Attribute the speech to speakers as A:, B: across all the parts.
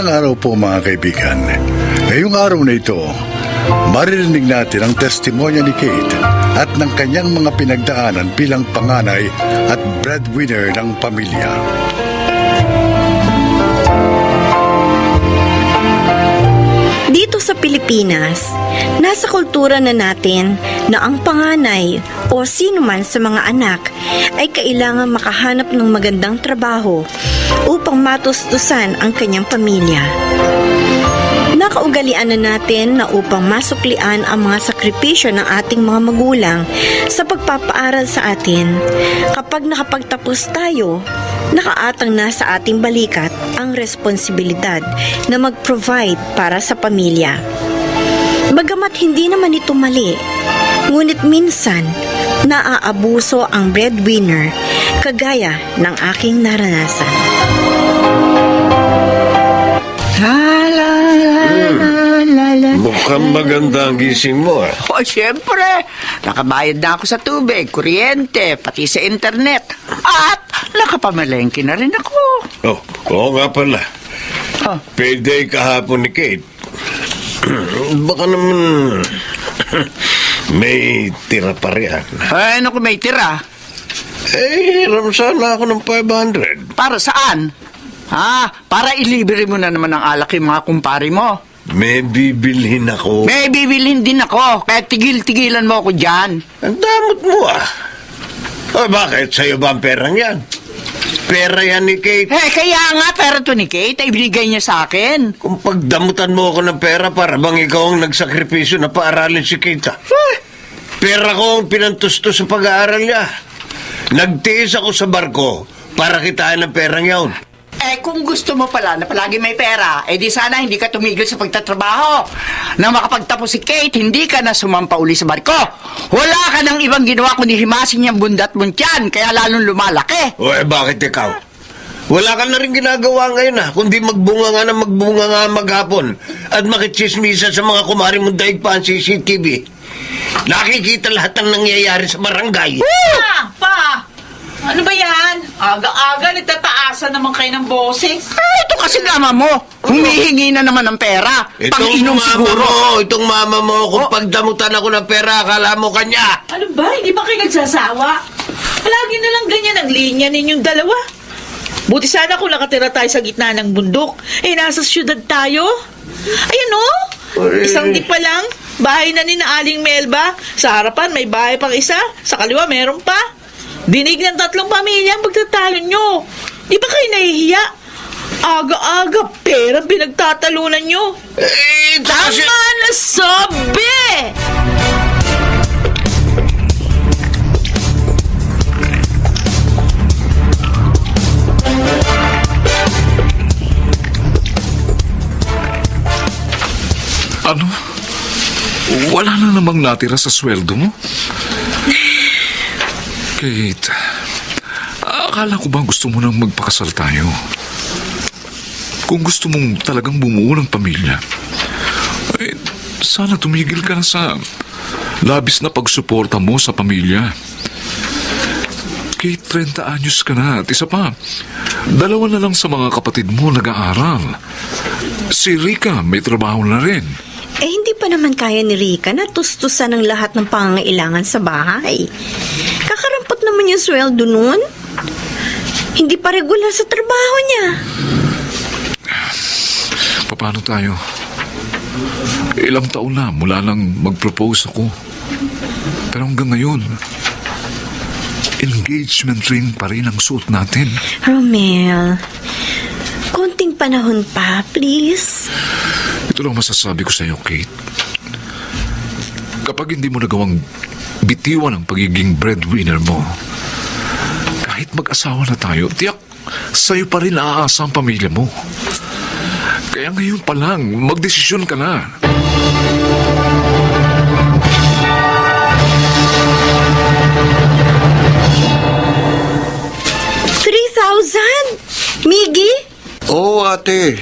A: Magandang araw po mga kaibigan. Ngayong araw na ito, maririnig natin ang testimonya ni Kate at ng kanyang mga pinagdaanan bilang panganay at breadwinner ng pamilya.
B: Dito sa Pilipinas, nasa kultura na natin na ang panganay o sino man sa mga anak ay kailangan makahanap ng magandang trabaho upang matustusan ang kanyang pamilya. Nakaugalian na natin na upang masuklian ang mga sakripisyo ng ating mga magulang sa pagpapaaral sa atin, kapag nakapagtapos tayo, nakaatang na sa ating balikat ang responsibilidad na mag-provide para sa pamilya. Bagamat hindi naman ito mali, ngunit minsan naaabuso ang breadwinner kagaya ng aking naranasan.
C: Mukhang maganda ang gising mo, ah.
D: O, siyempre, nakabayad na ako sa tubig, kuryente, pati sa internet. At nakapamalengke na rin ako.
C: Oh, oo nga pala.
D: Ah.
C: Payday kahapon ni Kate. Baka naman may tira pa riyan.
D: Ay, naku, may tira.
C: Hiram sana ako ng 500.
D: Para saan? Para ilibre mo na naman ang alak yung mga kumpare mo.
C: May bibilhin ako.
D: May bibilhin din ako, kaya tigil-tigilan mo ako dyan.
C: Ang damot mo, ah. O, bakit? Sa'yo ba ang perang yan? Pera yan ni Kate.
D: Kaya nga, pera to ni Kate, ay binigay niya sa akin.
C: Kung pagdamutan mo ako ng pera para bang ikaw ang nagsakripisyo na paaralin si Kate, ah. Pera ko ang pinantusto sa pag-aaral niya. Nagtiis ako sa barko para kitain ang perang yaon.
D: Kung gusto mo pala na palagi may pera, di sana hindi ka tumigil sa pagtatrabaho. Nang makapagtapos si Kate, hindi ka na sumampa uli sa barko. Wala ka nang ibang ginawa kundi himasin niyang bundat muntyan, kaya lalong lumalaki.
C: O, bakit ikaw? Wala ka na rin ginagawa ngayon, kundi magbunga nga maghapon at makichismisa sa mga kumari mong daig pa ang CCTV. Nakikita lahat ng nangyayari sa barangay.
E: Pa! Ano ba yan? Aga-aga, nagtataasan naman kayo ng boses.
D: Ito kasi mama mo. Humihingi na naman ng pera. Pang-inom siguro.
C: Itong mama mo, kung pagdamutan ako ng pera, akala mo kanya.
E: Ano ba? Hindi ba kayo nagsasawa? Palagi na lang ganyan ang linya ninyong dalawa. Buti sana kung nakatira tayo sa gitna ng bundok. Nasa syudad tayo. Ayan o. Isang di pa lang. Bahay na ni na Aling Melba. Sa harapan may bahay pang isa. Sa kaliwa meron pa. Dinig ng 3 pamilya ang pagtatalo nyo. Di ba kayo nahihiya? Aga-aga, perang pinagtatalunan nyo. Tama na sabi!
F: Ano? Wala na namang natira sa sweldo mo? Kate, akala ko ba gusto mo nang magpakasal tayo? Kung gusto mong talagang bumuo ng pamilya, sana tumigil ka na sa labis na pagsuporta mo sa pamilya. Kate, 30 anyos ka na at isa pa, 2 na lang sa mga kapatid mo nag-aaral. Si Rica may trabaho na rin.
B: Hindi pa naman kaya ni Rica na tustusan ang lahat ng pangangailangan sa bahay. Kakarampot naman yung sweldo nun. Hindi pa regular sa trabaho niya.
F: Paano tayo? Ilang taon na mula nang mag-propose ako. Pero hanggang ngayon, engagement ring pa rin ang suot natin.
B: Romel, konting panahon pa, please.
F: Ito lang masasabi ko sa iyo, Kate. Kapag hindi mo nagawang bitiwan ang pagiging breadwinner mo, kahit mag-asawa na tayo, tiyak sa'yo pa rin aasa ang pamilya mo. Kaya ngayon pa lang, magdesisyon ka na.
B: $3,000? Miggy?
C: Oo, ate.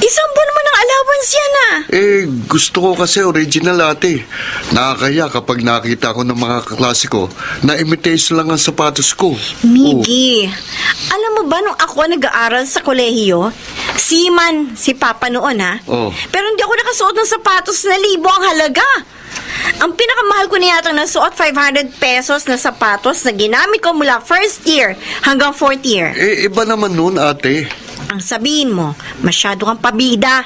B: Isang buwan naman ang allowance sapatos yan ah.
G: Gusto ko kasi original, ate. Nakakaya kapag nakita ko ng mga kaklase ko na imitation lang ang sapatos ko.
B: Miggy, alam mo ba nung ako nag-aaral sa kolehiyo, si Papa noon ha?
G: Oh.
B: Pero hindi ako nakasuot ng sapatos na 1,000 ang halaga. Ang pinakamahal ko na yata nasuot 500 pesos na sapatos na ginamit ko mula first year hanggang fourth year.
G: Iba naman nun, ate.
B: Ang sabihin mo, masyado kang pabida.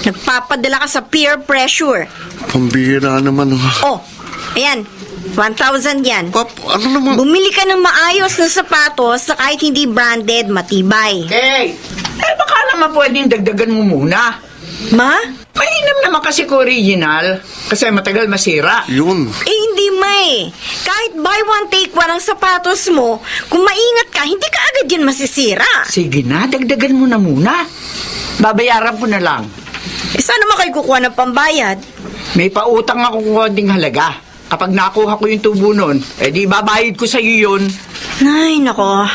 B: Nagpapadala ka sa peer pressure.
G: Pambihira naman.
B: Oh, ayan, 1,000 yan.
G: Ano naman?
B: Bumili ka ng maayos na sapatos na kahit hindi branded, matibay.
D: Kate, baka naman pwedeng dagdagan mo muna.
B: Ma?
D: Mainam naman kasi ko original. Kasi matagal masira.
G: Yun.
B: Hindi ma. Kahit buy one take one ang sapatos mo, kung maingat ka, hindi ka agad yan masisira.
D: Sige na, dagdagan mo na muna. Babayaran ko na lang.
B: Saan naman kayo kukuha ng pambayad?
D: May pautang ako konting halaga. Kapag nakuha ko yung tubo nun, di babayad ko sa'yo yun.
B: Ay, nako.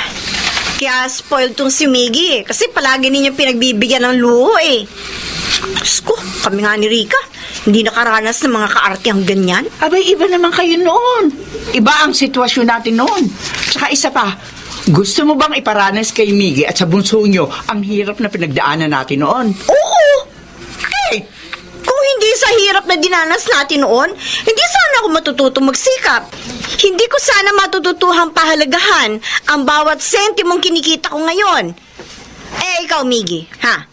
B: Kaya spoiled tong si Miggy kasi palagi ninyo pinagbibigyan ng luho eh. Diyos ko, kami nga ni Rika, hindi nakaranas ng mga kaartihang ganyan.
D: Abay, iba naman kayo noon. Iba ang sitwasyon natin noon. Tsaka isa pa, gusto mo bang iparanas kay Miggy at sa bunso nyo ang hirap na pinagdaanan natin noon?
B: Oo!
D: Kate!
B: Kung hindi sa hirap na dinanas natin noon, hindi sana ako matututong magsikap. Hindi ko sana matututuhang pahalagahan ang bawat sentimong kinikita ko ngayon. Ikaw, Miggy, ha?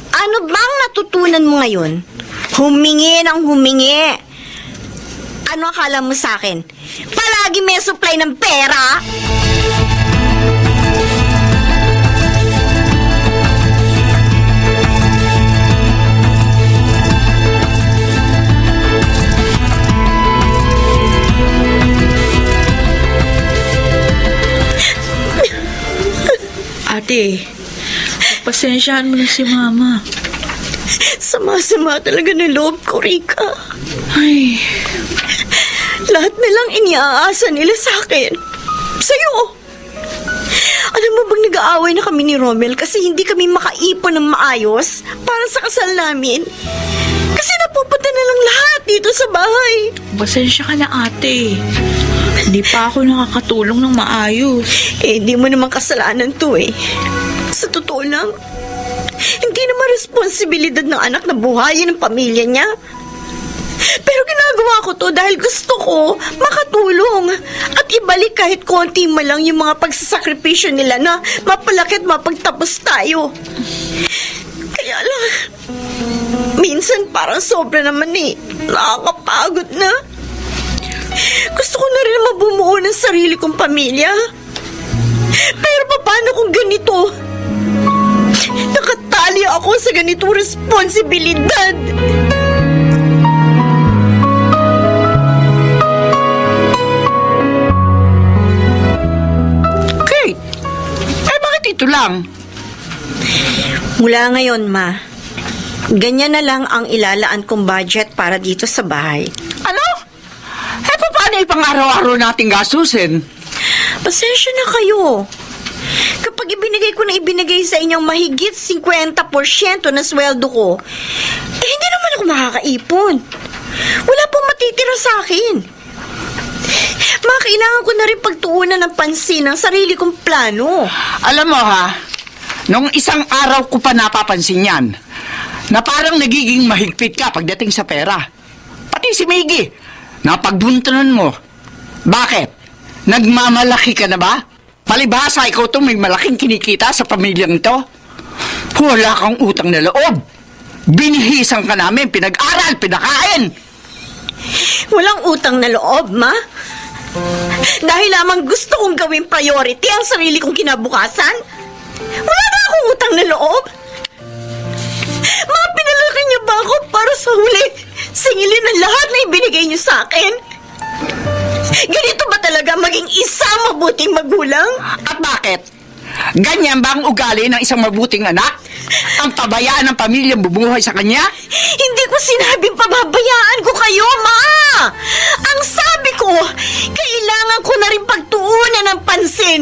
B: Ano bang natutunan mo ngayon? Humingi ng humingi. Ano akala mo sa akin? Palagi may supply ng pera?
E: Ate, pasensyahan mo na si Mama.
B: Sama-sama talaga ng loob ko, Rika.
E: Ay,
B: Lahat na lang iniaasa nila sa akin. Sa'yo. Alam mo bang nag-aaway na kami ni Romel kasi hindi kami makaipon ng maayos para sa kasal namin? Kasi napupunta na lang lahat dito sa bahay.
E: pasensya ka na ate. Hindi pa ako nakakatulong ng maayos.
B: Hindi mo naman kasalanan to eh. Sa totoo lang, hindi naman responsibilidad ng anak na buhayin ang pamilya niya. Pero ginagawa ko to dahil gusto ko makatulong at ibalik kahit konti man lang yung mga pagsasakripisyo nila na mapalaki at mapagtapos tayo. Kaya lang, minsan parang sobra naman eh. Nakakapagod na. Gusto ko na rin mabumuo ng sarili kong pamilya. Pero paano kung ganito? Nakatali ako sa ganitong responsibilidad.
D: Kate, bakit ito lang?
B: Mula ngayon, Ma, ganyan na lang ang ilalaan kong budget para dito sa bahay.
D: Ano? Paano ipang araw-araw nating gastusin?
B: Pasensya na kayo. Kapag ibinigay ko na ibinigay sa inyong mahigit 50% na sweldo ko, hindi naman ako makakaipon. Wala pong matitira sa akin. Kailangan ko na rin pagtuunan ng pansin ang sarili kong plano.
D: Alam mo ha, nung isang araw ko pa napapansin yan, na parang nagiging mahigpit ka pagdating sa pera. Pati si Miggy, napagbuntanan mo. Bakit? Nagmamalaki ka na ba? Palibhasa, ikaw itong may malaking kinikita sa pamilyang ito. Wala kang utang na loob. Binihisan ka namin, pinag-aral, pinakain.
B: Walang utang na loob, Ma. Dahil lamang gusto kong gawing priority ang sarili kong kinabukasan. Wala na akong utang na loob. Pinalaki niyo ba ako para sa huli singilin ang lahat na ibinigay niyo sa akin? Ganito ba talaga maging isang mabuting magulang?
D: At bakit? Ganyan ba ang ugali ng isang mabuting anak? Ang pabayaan ng pamilyang bubuhay sa kanya?
B: Hindi ko sinabing pababayaan ko kayo, Ma! Ang sabi ko, kailangan ko na rin pagtuunan ng pansin.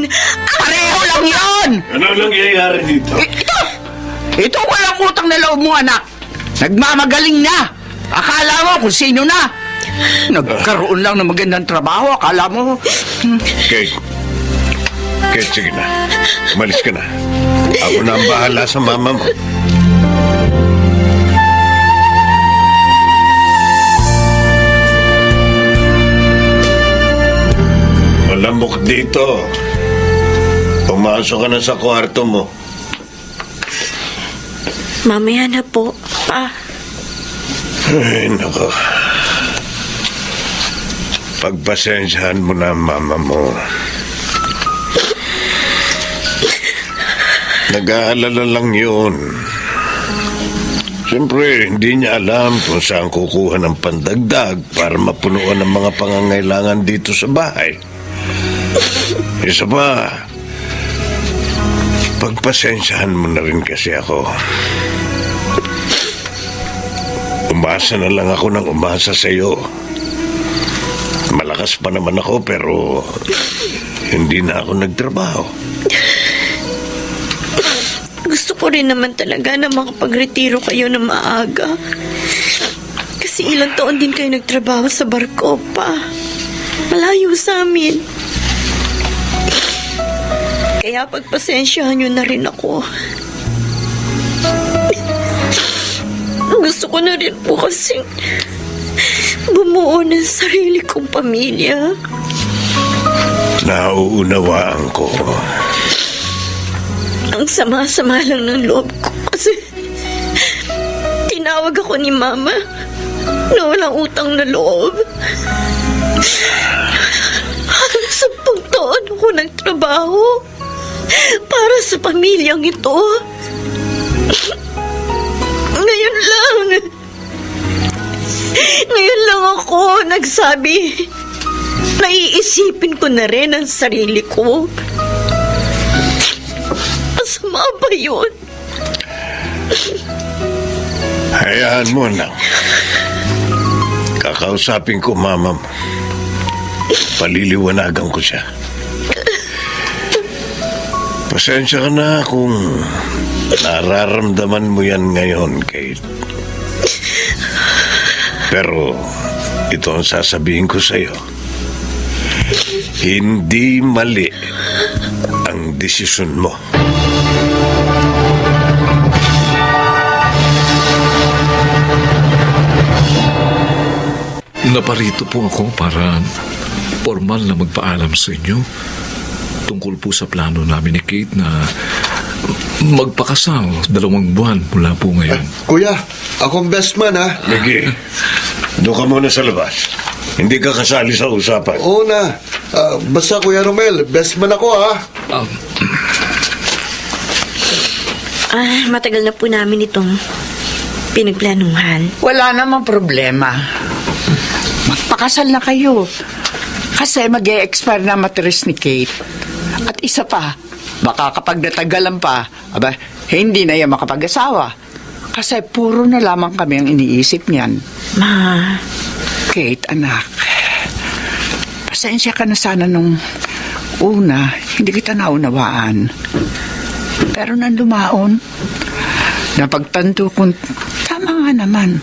D: Pareho lang yon!
C: Ano nangyayari dito?
D: Ito walang utang na loob mo, anak. Nagmamagaling na! Akala mo kung sino na! Nagkaroon lang ng magandang trabaho, akala mo...
C: Kate. Kate, sige na. Umalis ka na. Ako na ang bahala sa mama mo. Malamok dito. Pumasok ka na sa kwarto mo.
B: Mamaya na po, Pa.
C: Ay, nako. Pagpasensyahan mo na ang mama mo. Nag-aalala lang yun. Siyempre, hindi niya alam kung saan kukuha ng pandagdag para mapunuan ang mga pangangailangan dito sa bahay. Isa pa, pagpasensyahan mo na rin kasi ako. Umasa na lang ako ng umasa sa iyo. Malakas pa naman ako pero hindi na ako nagtrabaho.
B: Gusto ko rin naman talaga na makapagretiro kayo na maaga. Kasi ilang taon din kayo nagtrabaho sa barko, Pa. Malayo sa amin. Kaya pagpasensyahan nyo na rin ako. Gusto ko na rin po kasing bumuo ng sarili kong pamilya.
C: Nauunawaan ko.
B: Ang sama-sama lang ng loob ko kasi tinawag ako ni Mama na walang utang na loob. Halos 10 taon ako nagtrabaho para sa pamilyang ito. Ngayon lang ako nagsabi, naiisipin ko na rin ang sarili ko. Masama ba yun?
C: Hayaan mo na. Kakausapin ko mama mo. Paliliwanagan ko siya. Pasensya ka na kung nararamdaman mo yan ngayon, Kate. Pero ito ang sasabihin ko sa'yo. Hindi mali ang desisyon mo.
F: Naparito po ako para formal na magpaalam sa inyo tungkol po sa plano namin ni Kate na magpakasal 2 buwan mula po ngayon.
G: Kuya, akong best man ha.
C: Sige, doon ka muna sa labas. Hindi ka kasali sa usapan.
G: Oo na. Basta Kuya Romel, best man ako ha.
B: Matagal na po namin itong pinagplanuhan.
D: Wala namang problema. Magpakasal na kayo. Kasi mag-e-expire na matris ni Kate. At isa pa, baka kapag natagalan pa, hindi na yan makapag-asawa. Kasi puro na lamang kami ang iniisip niyan.
B: Ma,
D: Kate, anak, pasensya ka na sana nung una, hindi kita naunawaan. Pero nang lumaon, napagtanto kong tama nga naman.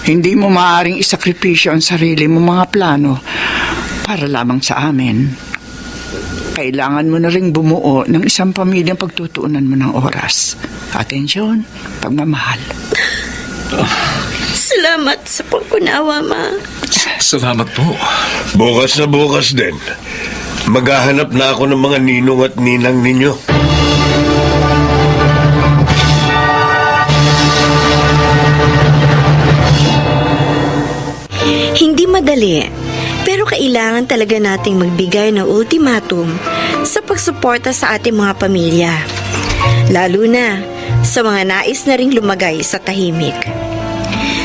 D: Hindi mo maaaring isakripisyo ang sarili mo mga plano para lamang sa amin. Kailangan mo na ring bumuo ng isang pamilyang pagtutuunan mo ng oras. Atensyon, pagmamahal.
B: salamat sa pagkunawa, Ma.
F: Salamat po.
C: Bukas na bukas din. Maghahanap na ako ng mga ninong at ninang ninyo.
B: Hindi madali, pero kailangan talaga nating magbigay ng ultimatum sa pagsuporta sa ating mga pamilya. Lalo na sa mga nais na ring lumagay sa tahimik.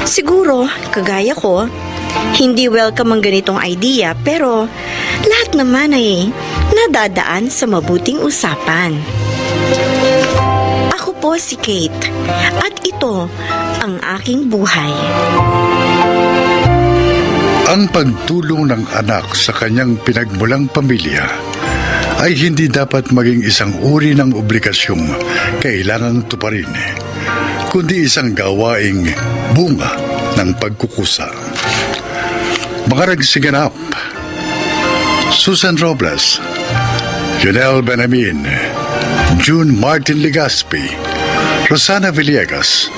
B: Siguro, kagaya ko, hindi welcome ang ganitong idea pero lahat naman ay nadadaan sa mabuting usapan. Ako po si Kate at ito ang aking buhay.
A: Ang pagtulong ng anak sa kanyang pinagmulang pamilya ay hindi dapat maging isang uri ng obligasyong kailangang tuparin. kundi isang gawaing bunga ng pagkukusa. Mga nagsiganap: Susan Robles, Junel Benamin, June Martin Legaspi, Rosana Villegas,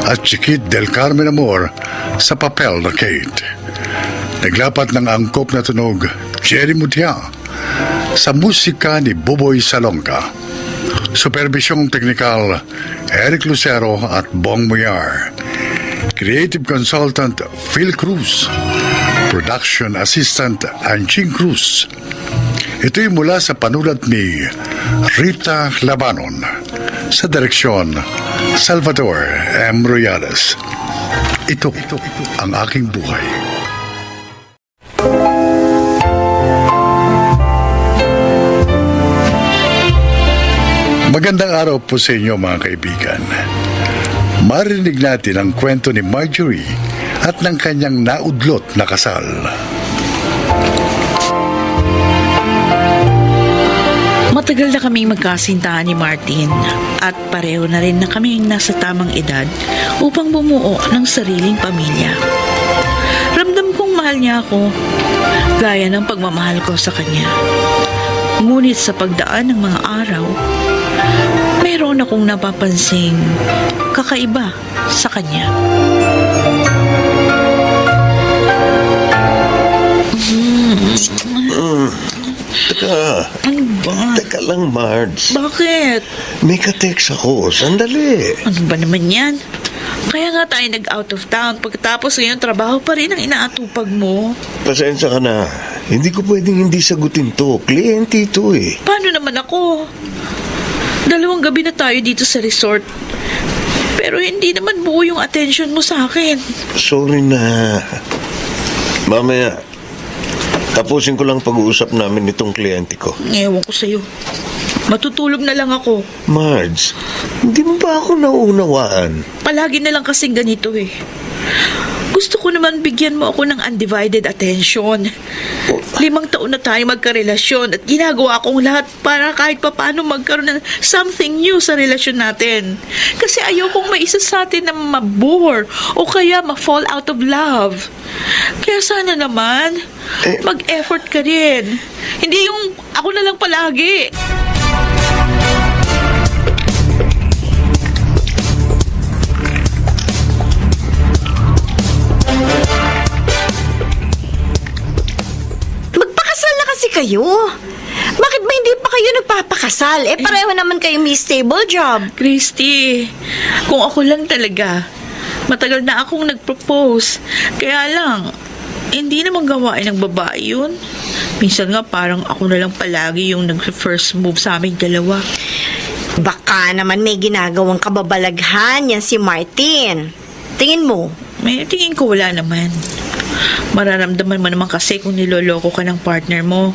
A: at Chiquit del Carmen Amor sa papel na Kate. Naglapat ng angkop na tunog Jerry Mutia sa musika ni Boboy Salonga. Supervisyong teknikal Eric Lucero at Bong Muyar. Creative Consultant Phil Cruz. Production Assistant Anching Cruz. Ito'y mula sa panulat ni Rita Labanon. Sa direksyon Salvador M. Royales. Ito ang aking buhay. Magandang araw po sa inyo mga kaibigan. Marinig natin ang kwento ni Marjorie at ng kanyang naudlot na kasal.
E: Matagal na kaming magkasintahan ni Martin at pareho na rin na kaming nasa tamang edad upang bumuo ng sariling pamilya. Ramdam kong mahal niya ako, gaya ng pagmamahal ko sa kanya. Ngunit sa pagdaan ng mga araw, mayroon akong napapansing kakaiba sa kanya.
C: Teka.
E: Ano ba?
C: Teka lang, Marge.
E: Bakit?
C: May ka-text ako. Sandali.
E: Ano ba naman yan? Kaya nga tayo nag-out of town. Pagkatapos ngayon, trabaho pa rin ang inaatupag mo.
C: Pasensya ka na. Hindi ko pwedeng hindi sagutin to. Kliyente ito eh.
E: Paano naman ako? 2 gabi na tayo dito sa resort. Pero hindi naman buo yung attention mo sa akin.
C: Sorry na. Mamaya, tapusin ko lang pag-uusap namin itong kliyente ko.
E: Ewan ko sa'yo. Matutulog na lang ako.
C: Marge, hindi mo ba ako nauunawaan?
E: Palagi na lang kasing ganito eh. Gusto ko naman bigyan mo ako ng undivided attention. 5 taon na tayo magkarelasyon at ginagawa kong lahat para kahit papaano magkaroon ng something new sa relasyon natin. Kasi ayaw kong may isa sa atin na mabore o kaya ma-fall out of love. Kaya sana naman, mag-effort ka rin. Hindi yung ako na lang palagi.
B: Kayo? Bakit ba hindi pa kayo nagpapakasal? Pareho naman kayo may stable job.
E: Christy, kung ako lang talaga, matagal na akong nag-propose. Kaya lang, hindi naman gawain ng babae yun. Minsan nga parang ako na lang palagi yung nag-first move sa aming dalawa.
B: Baka naman may ginagawang kababalaghan yan si Martin. Tingin mo?
E: Tingin ko wala naman. Mararamdaman mo naman kasi kung niloloko ka ng partner mo.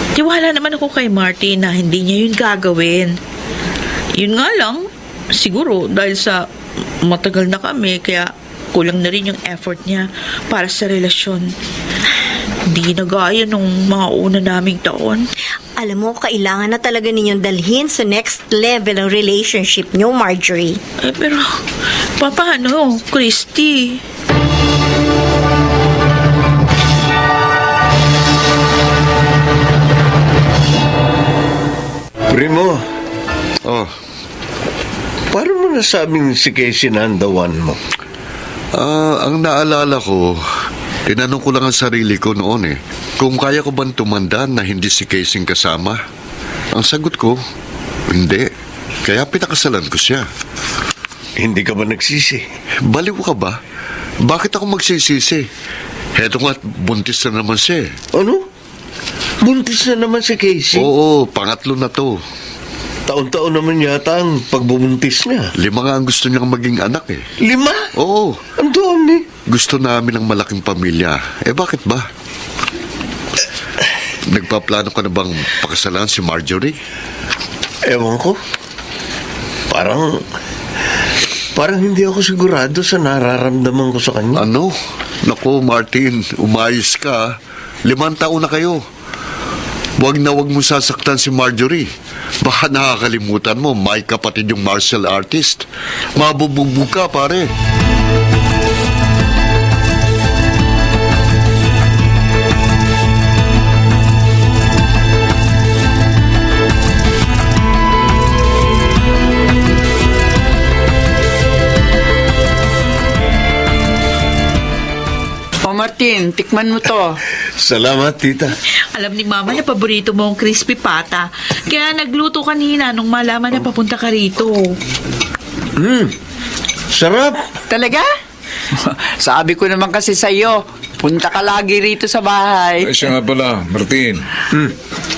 E: Tiwala naman ako kay Martin na hindi niya yun gagawin. Yun nga lang, siguro dahil sa matagal na kami, kaya kulang na rin yung effort niya para sa relasyon. Hindi na gaya nung mga una naming taon.
B: Alam mo, kailangan na talaga ninyong dalhin sa next level ang relationship niyo, Marjorie.
E: Pero, paano, Christy?
C: Primo,
G: Oh,
C: paano mo nasabing si Casey nandawan mo?
G: ang naalala ko, tinanong ko lang ang sarili ko noon kung kaya ko bang tumanda na hindi si Casey kasama. Ang sagot ko, hindi. Kaya pinakasalan ko siya.
C: Hindi ka ba nagsisi?
G: Baliw ka ba? Bakit ako magsisisi? Heto nga't buntis na naman siya.
C: Ano? Buntis na naman si Casey?
G: Oo, pangatlo na to.
C: Taon-taon naman yata ang pagbubuntis niya.
G: 5 nga ang gusto niyang maging anak
C: 5?
G: Oo,
C: Ang dami.
G: gusto namin ng malaking pamilya. Bakit ba? Nagpaplano ka na bang pakasalan si Marjorie?
C: Ewan ko. Parang hindi ako sigurado sa nararamdaman ko sa kanya.
G: Ano? Naku, Martin, umayos ka. 5 taon na kayo. Wag na wag mo sasaktan si Marjorie. Baka nakakalimutan mo, may kapatid yung martial artist. Mabubugbog ka, pare.
D: O Martin, tikman mo to.
C: Salamat, tita.
E: Alam ni Mama na paborito mo ang crispy pata. Kaya nagluto kanina nung malaman na papunta ka rito.
C: Sarap.
D: Talaga? Sabi ko naman kasi sa'yo, punta ka lagi rito sa bahay.
F: Ay, siya nga pala, Martin.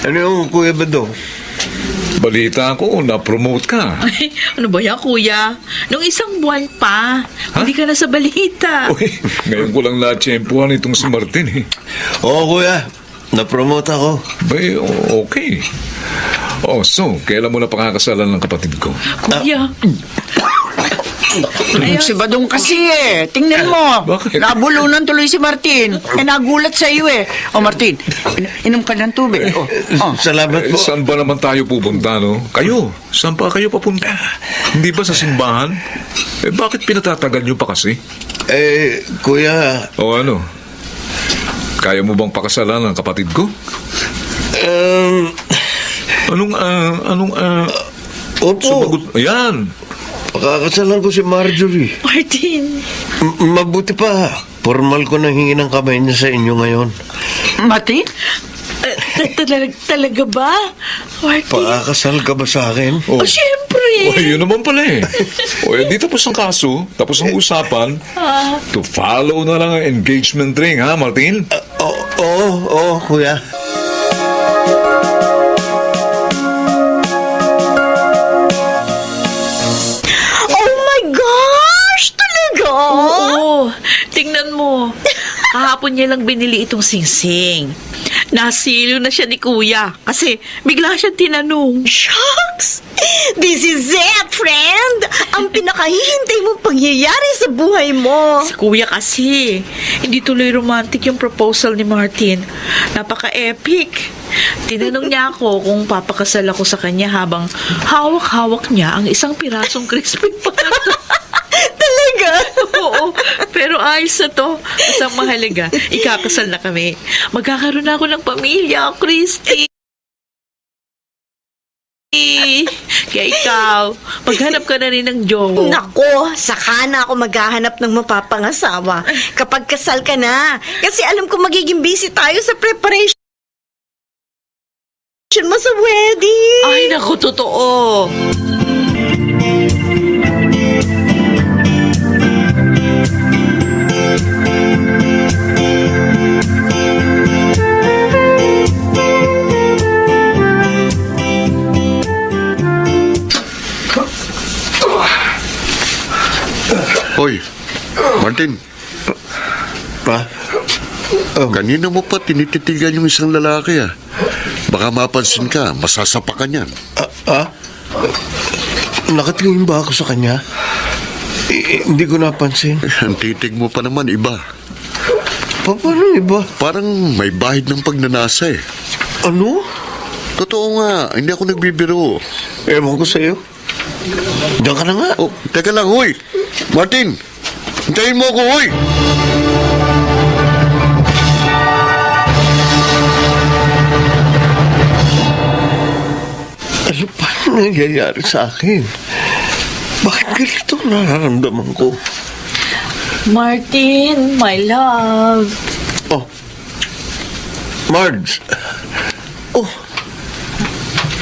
C: Ano yung Kuya Bado?
F: Balita ko, na-promote ka.
E: Ay, ano ba yan, kuya? Nung isang buwan pa, hindi ka na sa balita.
F: Uy, ngayon ko lang na-tsempuhan itong si Martin eh.
C: Oo, Kuya. Na-promote ako.
F: Bay, okay. Oh, so, kailan mo na pakakasalan ng kapatid ko?
E: Kuya,
D: Si Badong kasi tingnan mo.
F: Bakit?
D: Nabulunan tuloy si Martin. Nagulat sa iyo O Martin, inom ka ng tubig.
C: Salamat
F: Eh,
C: po.
F: saan ba naman tayo pupunta, no? Kayo, saan pa kayo papunta? Hindi ba sa simbahan? Eh, bakit pinatatagal nyo pa kasi?
C: Kuya,
F: O ano? Kaya mo bang pakasalan ng kapatid ko?
C: opo,
F: Sumagot. Ayan.
C: pakakasalan ko si Marjorie.
E: Martin.
C: Mabuti pa, formal ko nang hingi ng kamay niya sa inyo ngayon.
D: Martin?
E: Talaga ba? Martin?
C: Pakakasal ka ba sa akin?
E: Oh, syempre.
F: O, yun naman pala eh. O, di tapos ang kaso, tapos ang usapan. To follow na lang ang engagement ring, ha, Martin?
C: Oo, Kuya.
B: Oh my gosh! Talaga?
E: Oo, tingnan mo. Kahapon niya lang binili itong singsing. Nasilo na siya ni kuya kasi bigla siya tinanong.
B: Shucks! This is it, friend! Ang pinakahihintay mong pangyayari sa buhay mo.
E: Si kuya kasi, hindi tuloy romantic yung proposal ni Martin. Napaka-epic. Tinanong niya ako kung papakasal ako sa kanya habang hawak-hawak niya ang isang pirasong crispy pata.
B: Talaga?
E: Oo, pero ayos na to. Basta ang mahalaga, ikakasal na kami. Magkakaroon na ako ng pamilya, Christy. Kaya ikaw, maghanap ka na rin ng jowa.
B: Nako, saka na ako maghahanap ng mapapangasawa kapag kasal ka na. Kasi alam ko magiging busy tayo sa preparation mo sa wedding.
E: Ay, naku, totoo.
G: Hoy, Martin,
C: Pa?
G: kanina mo pa tinititigan yung isang lalaki Baka mapansin ka, masasapakan yan.
C: Nakatingin ba ako sa kanya? Hindi ko napansin.
G: Ang titig mo pa naman iba.
C: Paano iba?
G: Parang may bahid ng pagnanasa
C: Ano?
G: Totoo nga, hindi ako nagbibiro.
C: Ewan ko sa'yo. Diyan ka na nga.
G: Oh, teka lang, hoy! Martin! Hintayin mo ako, hoy!
C: Ano pa nangyayari sa akin? Bakit ganito nararamdaman ko?
E: Martin, my love.
C: Oh. Marge. Oh.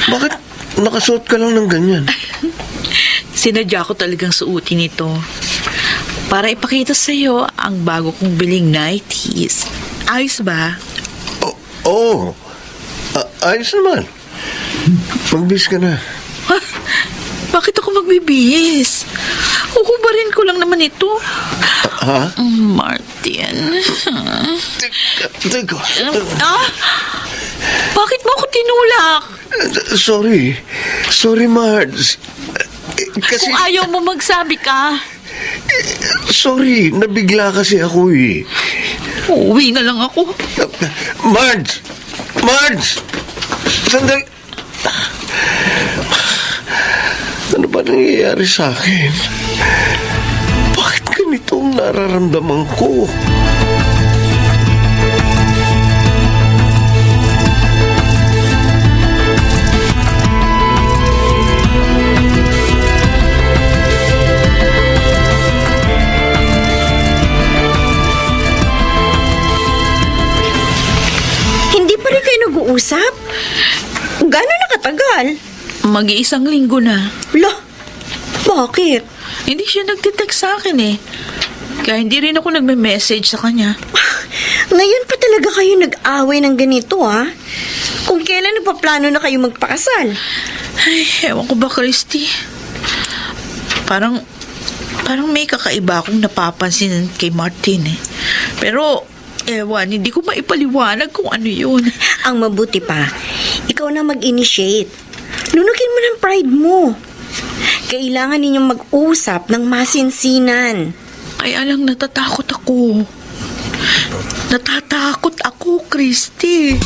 C: Bakit nakasuot ka lang ng ganyan?
E: Sinadya ko talagang suotin ito para ipakita sa iyo ang bago kong biling 90s. Ayos ba?
C: Oo. Ayos naman. Magbis ka na.
E: Ha? Bakit ako magbibihis? Huhubarin ko lang naman ito.
C: Ha?
E: Martin.
C: Teka.
E: Bakit mo ako tinulak?
C: Sorry. Sorry, Marge. Kasi...
E: Kung ayaw mo magsabi ka,
C: Sorry, nabigla kasi ako eh.
E: uuwi na lang ako.
C: Marge! Marge! Sandali. Ano ba nangyayari sa akin? Bakit ganito ang nararamdaman ko?
B: Hindi pa rin kayo nag-uusap? Gano'n nakatagal?
E: Mag-iisang linggo na.
B: Lah, bakit?
E: Hindi siya nagtitext sa akin eh. Kaya hindi rin ako nagme-message sa kanya.
B: Ngayon pa talaga kayo nag-away ng ganito, ha? Kung kailan nagpaplano na kayo magpakasal?
E: Ay, ewan ko ba, Christy? Parang may kakaiba akong napapansin kay Martin eh. Pero, ewan, hindi ko maipaliwanag kung ano yun.
B: Ang mabuti pa, ikaw na mag-initiate. Lunugin mo ng pride mo. Kailangan ninyong mag-usap ng masinsinan.
E: Kaya lang natatakot ako. Natatakot ako, Christy.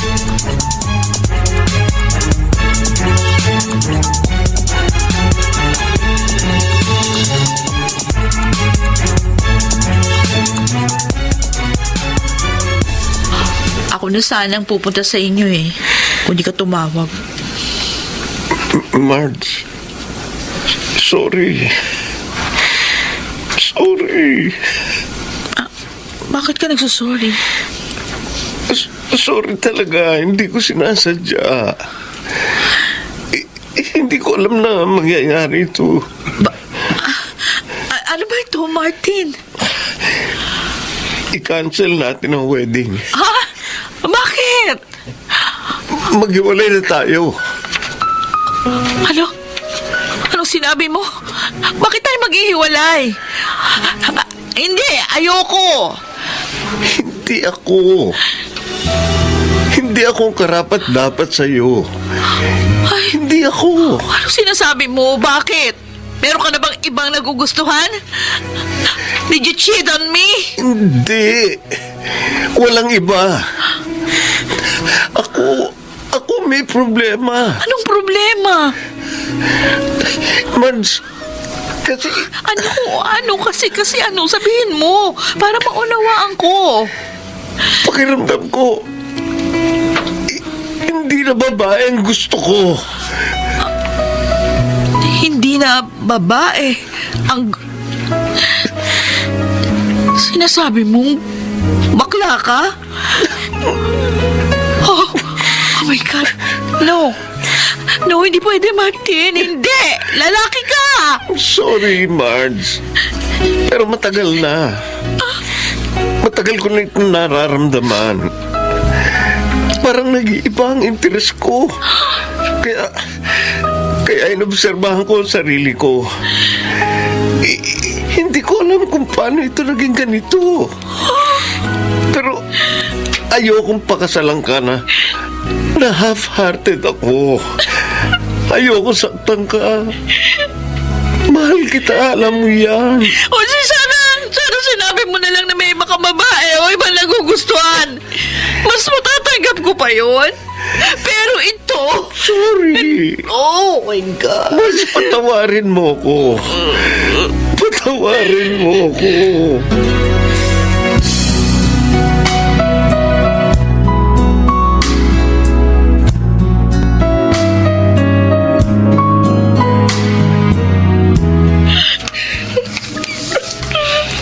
E: Ako na sanang pupunta sa inyo eh. Kung di ka tumawag.
C: Marge, sorry. Sorry.
E: Bakit ka nagsusorry?
C: Sorry talaga, hindi ko sinasadya. Hindi ko alam na mangyayari ito.
E: Ano ba ito, Martin?
C: I-cancel natin ang wedding.
E: Ha? Bakit?
C: Maghiwalay na tayo.
E: Ano? Anong sinabi mo? Bakit tayo maghihiwalay? Hindi, ayoko.
C: Hindi ako ang karapat-dapat sa'yo. Hindi ako.
E: Anong sinasabi mo? Bakit? Meron ka na bang ibang nagugustuhan? Did you cheat on me?
C: Hindi. Walang iba. Ako may problema.
E: Anong problema?
C: Marge, kasi
E: Kasi ano? Sabihin mo. Para maunawaan ko.
C: pakiramdam ko, hindi na babae ang gusto ko.
E: Hindi na babae. Ang... Sinasabi mong bakla ka? Oh my God. No, hindi pwede, Martin. Hindi! Lalaki ka!
C: Sorry, Marge. Pero matagal na. Matagal ko na itong nararamdaman. Parang nag-iiba ang interes ko. Kaya inobserbahan ko ang sarili ko. Hindi ko alam kung paano ito naging ganito. Pero ayokong pakasalan ka na half-hearted ako. Ayoko saktan ka. Mahal kita, alam mo yan.
E: O sana sinabi mo na lang na may iba kang babae o iba nagugustuhan. Mas matatanggap ko pa yun. Pero ito...
C: Sorry.
E: Oh my God.
C: Mas patawarin mo ko. Patawarin mo ko.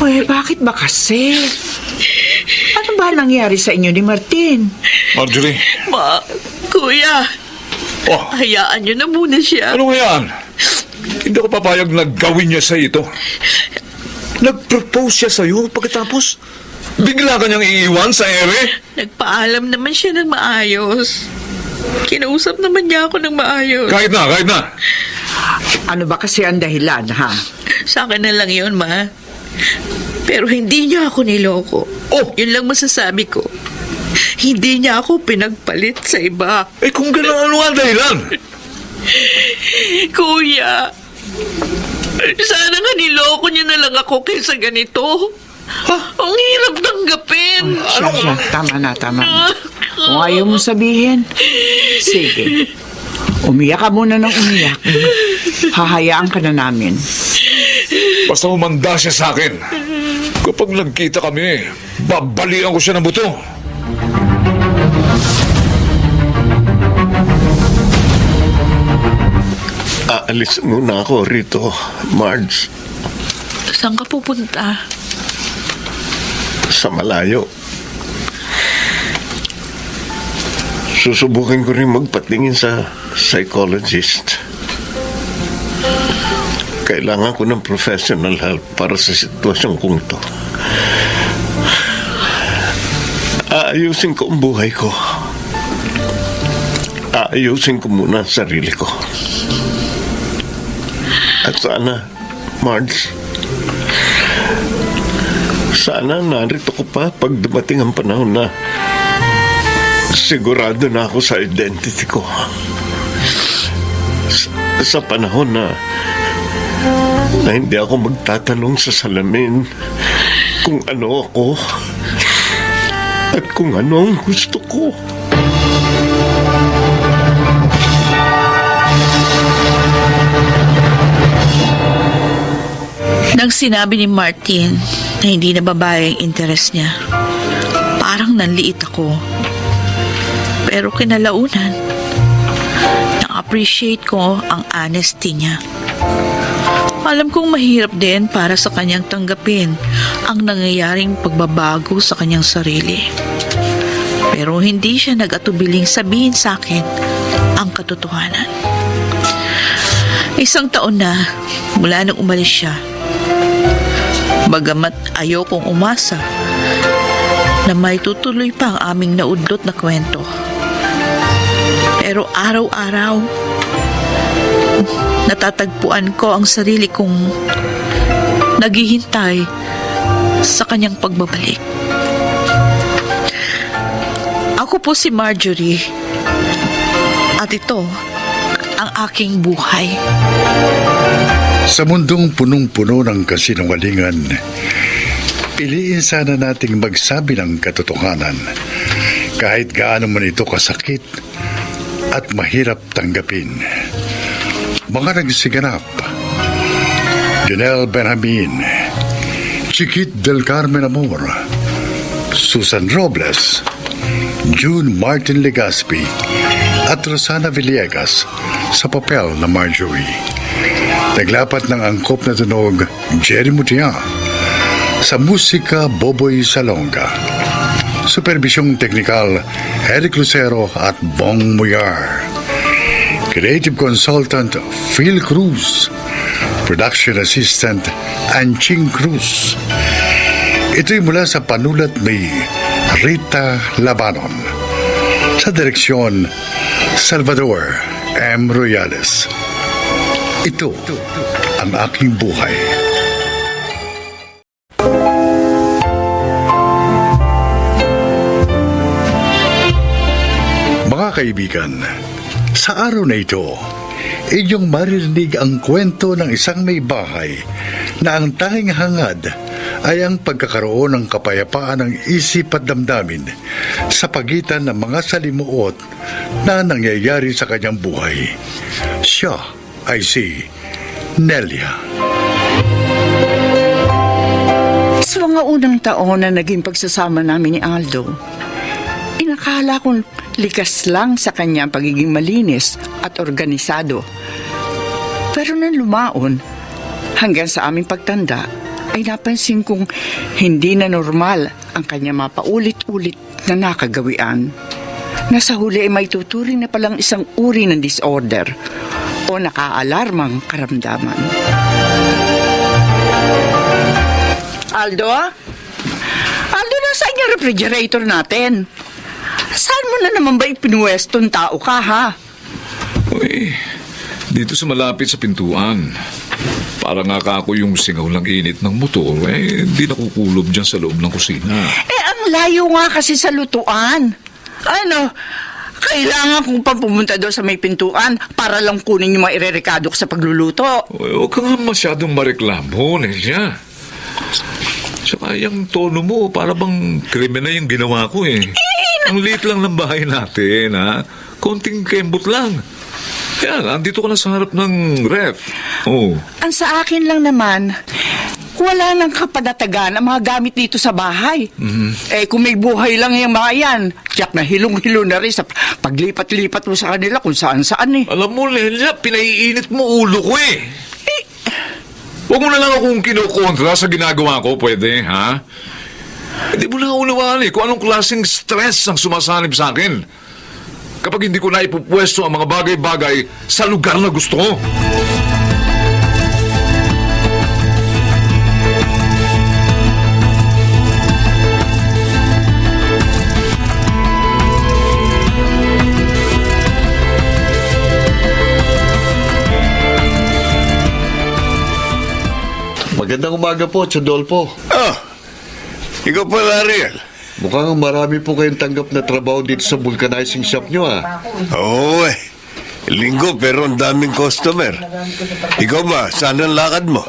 D: Uy, bakit ba kasi? Ano ba nangyari sa inyo ni Martin?
F: Marjorie,
E: Kuya,
F: oh,
E: hayaan niyo na muna siya.
F: ano nga yan? Hindi ako papayag na gawin niya sa ito. Nag-propose siya sa'yo pagkatapos bigla ka niyang iiwan sa ere?
E: Nagpaalam naman siya ng maayos. Kinausap naman niya ako ng maayos.
F: Kahit na.
D: Ano ba kasi ang dahilan, ha?
E: Sa akin na lang yun, Ma. Pero hindi niya ako niloko.
F: Oh!
E: Yun lang masasabi ko. Hindi niya ako pinagpalit sa iba.
F: Eh kung gano'n, ano ang dahilan?
E: Kuya, sana nga niloko niya na lang ako kaysa ganito. Ang hirap tanggapin.
D: Siya, tama na. Kung ayaw mo sabihin, sige. Umiyak ka muna ng umiyak. Hahayaan ka na namin.
F: Basta umanda siya sa akin. Kapag nagkita kami, babalian ko siya ng buto.
C: Aalis muna ako rito, Marge.
E: Saan ka pupunta?
C: Sa malayo. Susubukin ko rin magpatingin sa psychologist. Kailangan ko ng professional help para sa sitwasyon kong to. Aayusin ko ang buhay ko. Aayusin ko muna ang sarili ko. At sana, Marge, sana narito ko pa pag dumating ang panahon na sigurado na ako sa identity ko. Sa panahon na hindi ako magtatanong sa salamin kung ano ako at kung ano ang gusto ko.
E: Nang sinabi ni Martin na hindi na babae ang interest niya, parang nanliit ako. Pero kinalaunan, na-appreciate ko ang honesty niya. Alam kong mahirap din para sa kanyang tanggapin ang nangyayaring pagbabago sa kanyang sarili. Pero hindi siya nag-atubiling sabihin sa akin ang katotohanan. 1 taon na mula nang umalis siya. Bagamat ayokong umasa na may tutuloy pa ang aming naudlot na kwento. Pero araw-araw, natatagpuan ko ang sarili kong naghihintay sa kanyang pagbabalik. Ako po si Marjorie at ito ang aking buhay.
A: Sa mundong punong-puno ng kasinungalingan, piliin sana nating magsabi ng katotohanan kahit gaano man ito kasakit at mahirap tanggapin. Mga nagsiganap: Janelle Benjamin, Chiquit del Carmen Amor, Susan Robles, June Martin Legaspi at Rosana Villegas sa papel na Marjorie. Naglapat ng angkop na tunog Jerry Mutia. Sa musika Boboy Salonga. Supervisyong teknikal Eric Lucero at Bong Muyar. Creative Consultant Phil Cruz. Production Assistant Anching Cruz. Ito'y mula sa panulat ni Rita Labanon. Sa direksyon Salvador M. Royales. Ito ang aking buhay. Mga kaibigan, sa araw na ito, inyong maririnig ang kwento ng isang may bahay na ang tanging hangad ay ang pagkakaroon ng kapayapaan ng isip at damdamin sa pagitan ng mga salimuot na nangyayari sa kanyang buhay. Siya ay si Nelia.
D: Sa mga unang taon na naging pagsasama namin ni Aldo, inakala kong likas lang sa kanyang pagiging malinis at organisado. Pero nang lumaon, hanggang sa aming pagtanda, ay napansin kong hindi na normal ang kanyang mapaulit-ulit na nakagawian. Nasa huli ay may tuturing na palang isang uri ng disorder o nakaalarmang karamdaman. Aldo? Aldo, nasaan yung refrigerator natin? Saan mo na naman ba ipinuwestong tao ka, ha?
F: Uy, dito sa malapit sa pintuan. Para nga ako yung singaw ng init ng motor, di nakukulob dyan sa loob ng kusina.
D: Ang layo nga kasi sa lutuan. Kailangan kong pumunta doon sa may pintuan para lang kunin yung mga irerekado ko sa pagluluto.
F: Uy, huwag ka nga masyadong mareklamo, Nelia. Saka yung tono mo, para bang krimen na yung ginawa ko . Ang liit lang ng bahay natin, ha? Konting kembot lang. Yan, andito ka na sa harap ng ref. Oh.
D: Ang sa akin lang naman, wala nang kapanatagan ang mga gamit dito sa bahay. Eh, kung may buhay lang yung mga yan, tiyak na hilong-hilo na rin sa paglipat-lipat mo sa kanila kung saan-saan eh.
F: Alam mo, Lelia, pinaiinit mo ulo ko eh. Huwag mo na lang akong kinukontra sa ginagawa ko, pwede, ha? Hindi mo na unawaan eh kung anong klaseng stress ang sumasanib sa akin kapag hindi ko na ipupwesto ang mga bagay-bagay sa lugar na gusto ko.
G: Magandang umaga po, Chodolfo.
C: Ah, ikaw pala, Ariel.
G: Mukhang marami po kayong tanggap na trabaho dito sa vulcanizing shop nyo,
C: Oo eh. Linggo pero ang daming customer. Ikaw ba, saan ang lakad mo?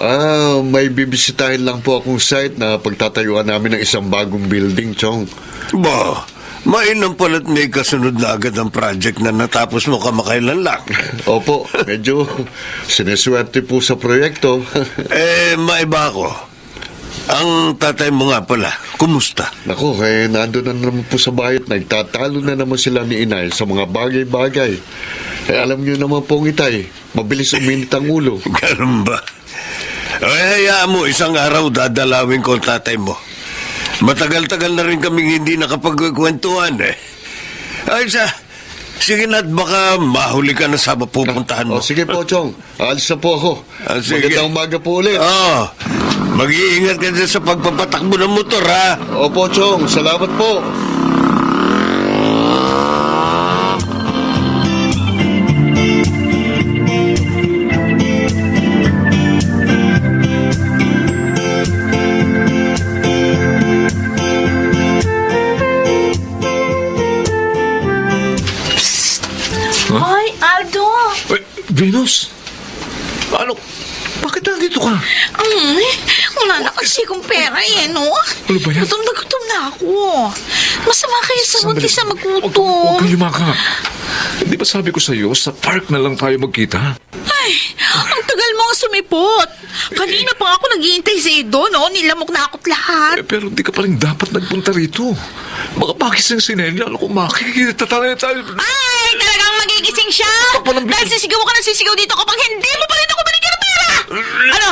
G: May bibisitahin lang po akong site na pagtatayuan namin ng isang bagong building, Chong.
C: Ba, mainam pala't may kasunod na agad ang project na natapos mo kamakailan lang.
G: Opo, medyo sineswerte po sa proyekto.
C: Maiba ako. Ang tatay mo nga pala, kumusta?
G: Naku, nandun na naman po sa bahay at nagtatalo na naman sila ni Inay sa mga bagay-bagay. Alam niyo naman pong Itay, mabilis uminit ang ulo.
C: Ganun ba? Hayaan mo, isang araw dadalawin ko ang tatay mo. Matagal-tagal na rin kaming hindi nakapagkwentuhan eh. Ay, sige na at baka mahuli ka na sa pupuntahan mo.
G: Sige po, Chong. Alis na po ako.
C: Sige.
G: Magandang umaga po ulit.
C: Mag-iingat ka dyan sa pagpapatakbo ng motor, ha?
G: Opo, Chong. Salamat po.
E: Hoy, Aldo!
F: Venus? Ano? Bakit nandito ka?
E: Wala na kasi akong pera eh, no?
F: Ano ba yan?
E: Gutom na ako. Masama kayo sa
F: Sandali.
E: mag-isa
F: Huwag
E: magutom.
F: kang yumaka. Di ba sabi ko sa'yo, sa park na lang tayo magkita?
E: Ay, ang tagal mo ang sumipot. Kanina pa ako naghihintay sa doon, no? Nilamok na ako't lahat.
F: Pero di ka pa rin dapat nagpunta rito. Baka pakis ang sinenya. Alam ko, makikita tayo.
E: Ay, talagang magigising siya.
F: Papalamig-
E: Dahil sisigaw ka na sisigaw dito kapag hindi mo pa rin ako baligyan ng pera. Ano?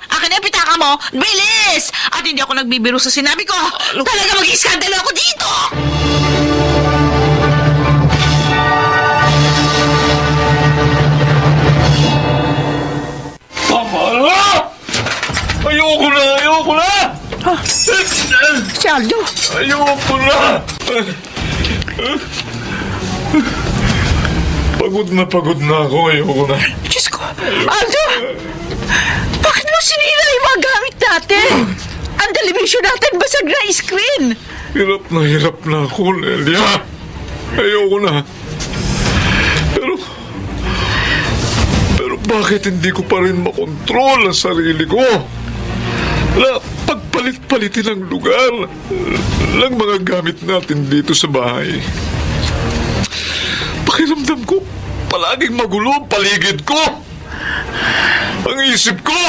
E: Akin na, pitaka mo. Bilis! At hindi ako nagbibiro sa sinabi ko. Talaga mag-iskandalo ako dito.
F: Tama na! Ayoko na!
D: Si Aldo,
F: Ayoko na! Pagod na ako. Ayoko na.
D: Diyos ko. Aldo! Bakit mo sinira yung mga gamit natin? Ang television natin basag na screen.
F: Hirap na ako, Lelia. Ayoko na. Pero bakit hindi ko pa rin makontrol ang sarili ko? Na pagpalit-palitin ang lugar ng mga gamit natin dito sa bahay. Pakiramdam ko, palaging magulo ang paligid ko. Ang isip ko.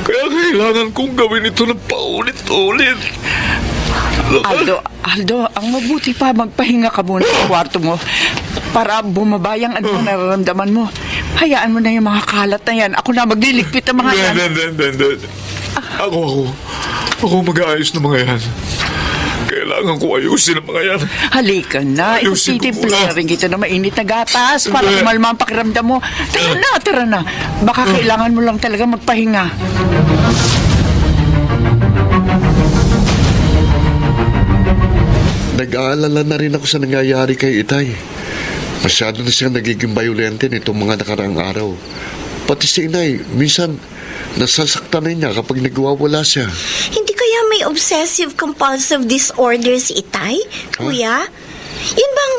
F: Kaya kailangan kong gawin ito ng paulit-ulit.
D: Aldo, ang mabuti pa magpahinga ka muna sa kwarto mo para bumabayang ano nararamdaman mo. Hayaan mo na yung mga kalat na yan. Ako na magliligpit ng mga yan.
F: Hindi. Ako mag-aayos ng mga yan. Kailangan ko ayusin ang mga yan.
D: Halika na.
F: Ayusin ko
D: Ititimpla
F: muna.
D: na rin kita ng mainit na gatas para
F: Hindi.
D: kumalma ang pakiramdam mo. Tara na. Baka kailangan mo lang talaga magpahinga.
G: Nag-aalala na rin ako sa nangyayari kay Itay. Masyado na siyang nagiging violente nitong mga nakaraang araw. Pati si Inay, minsan nasasaktan na niya kapag nagwawala siya.
B: Hindi kaya may obsessive-compulsive disorder si Itay, kuya? Yun bang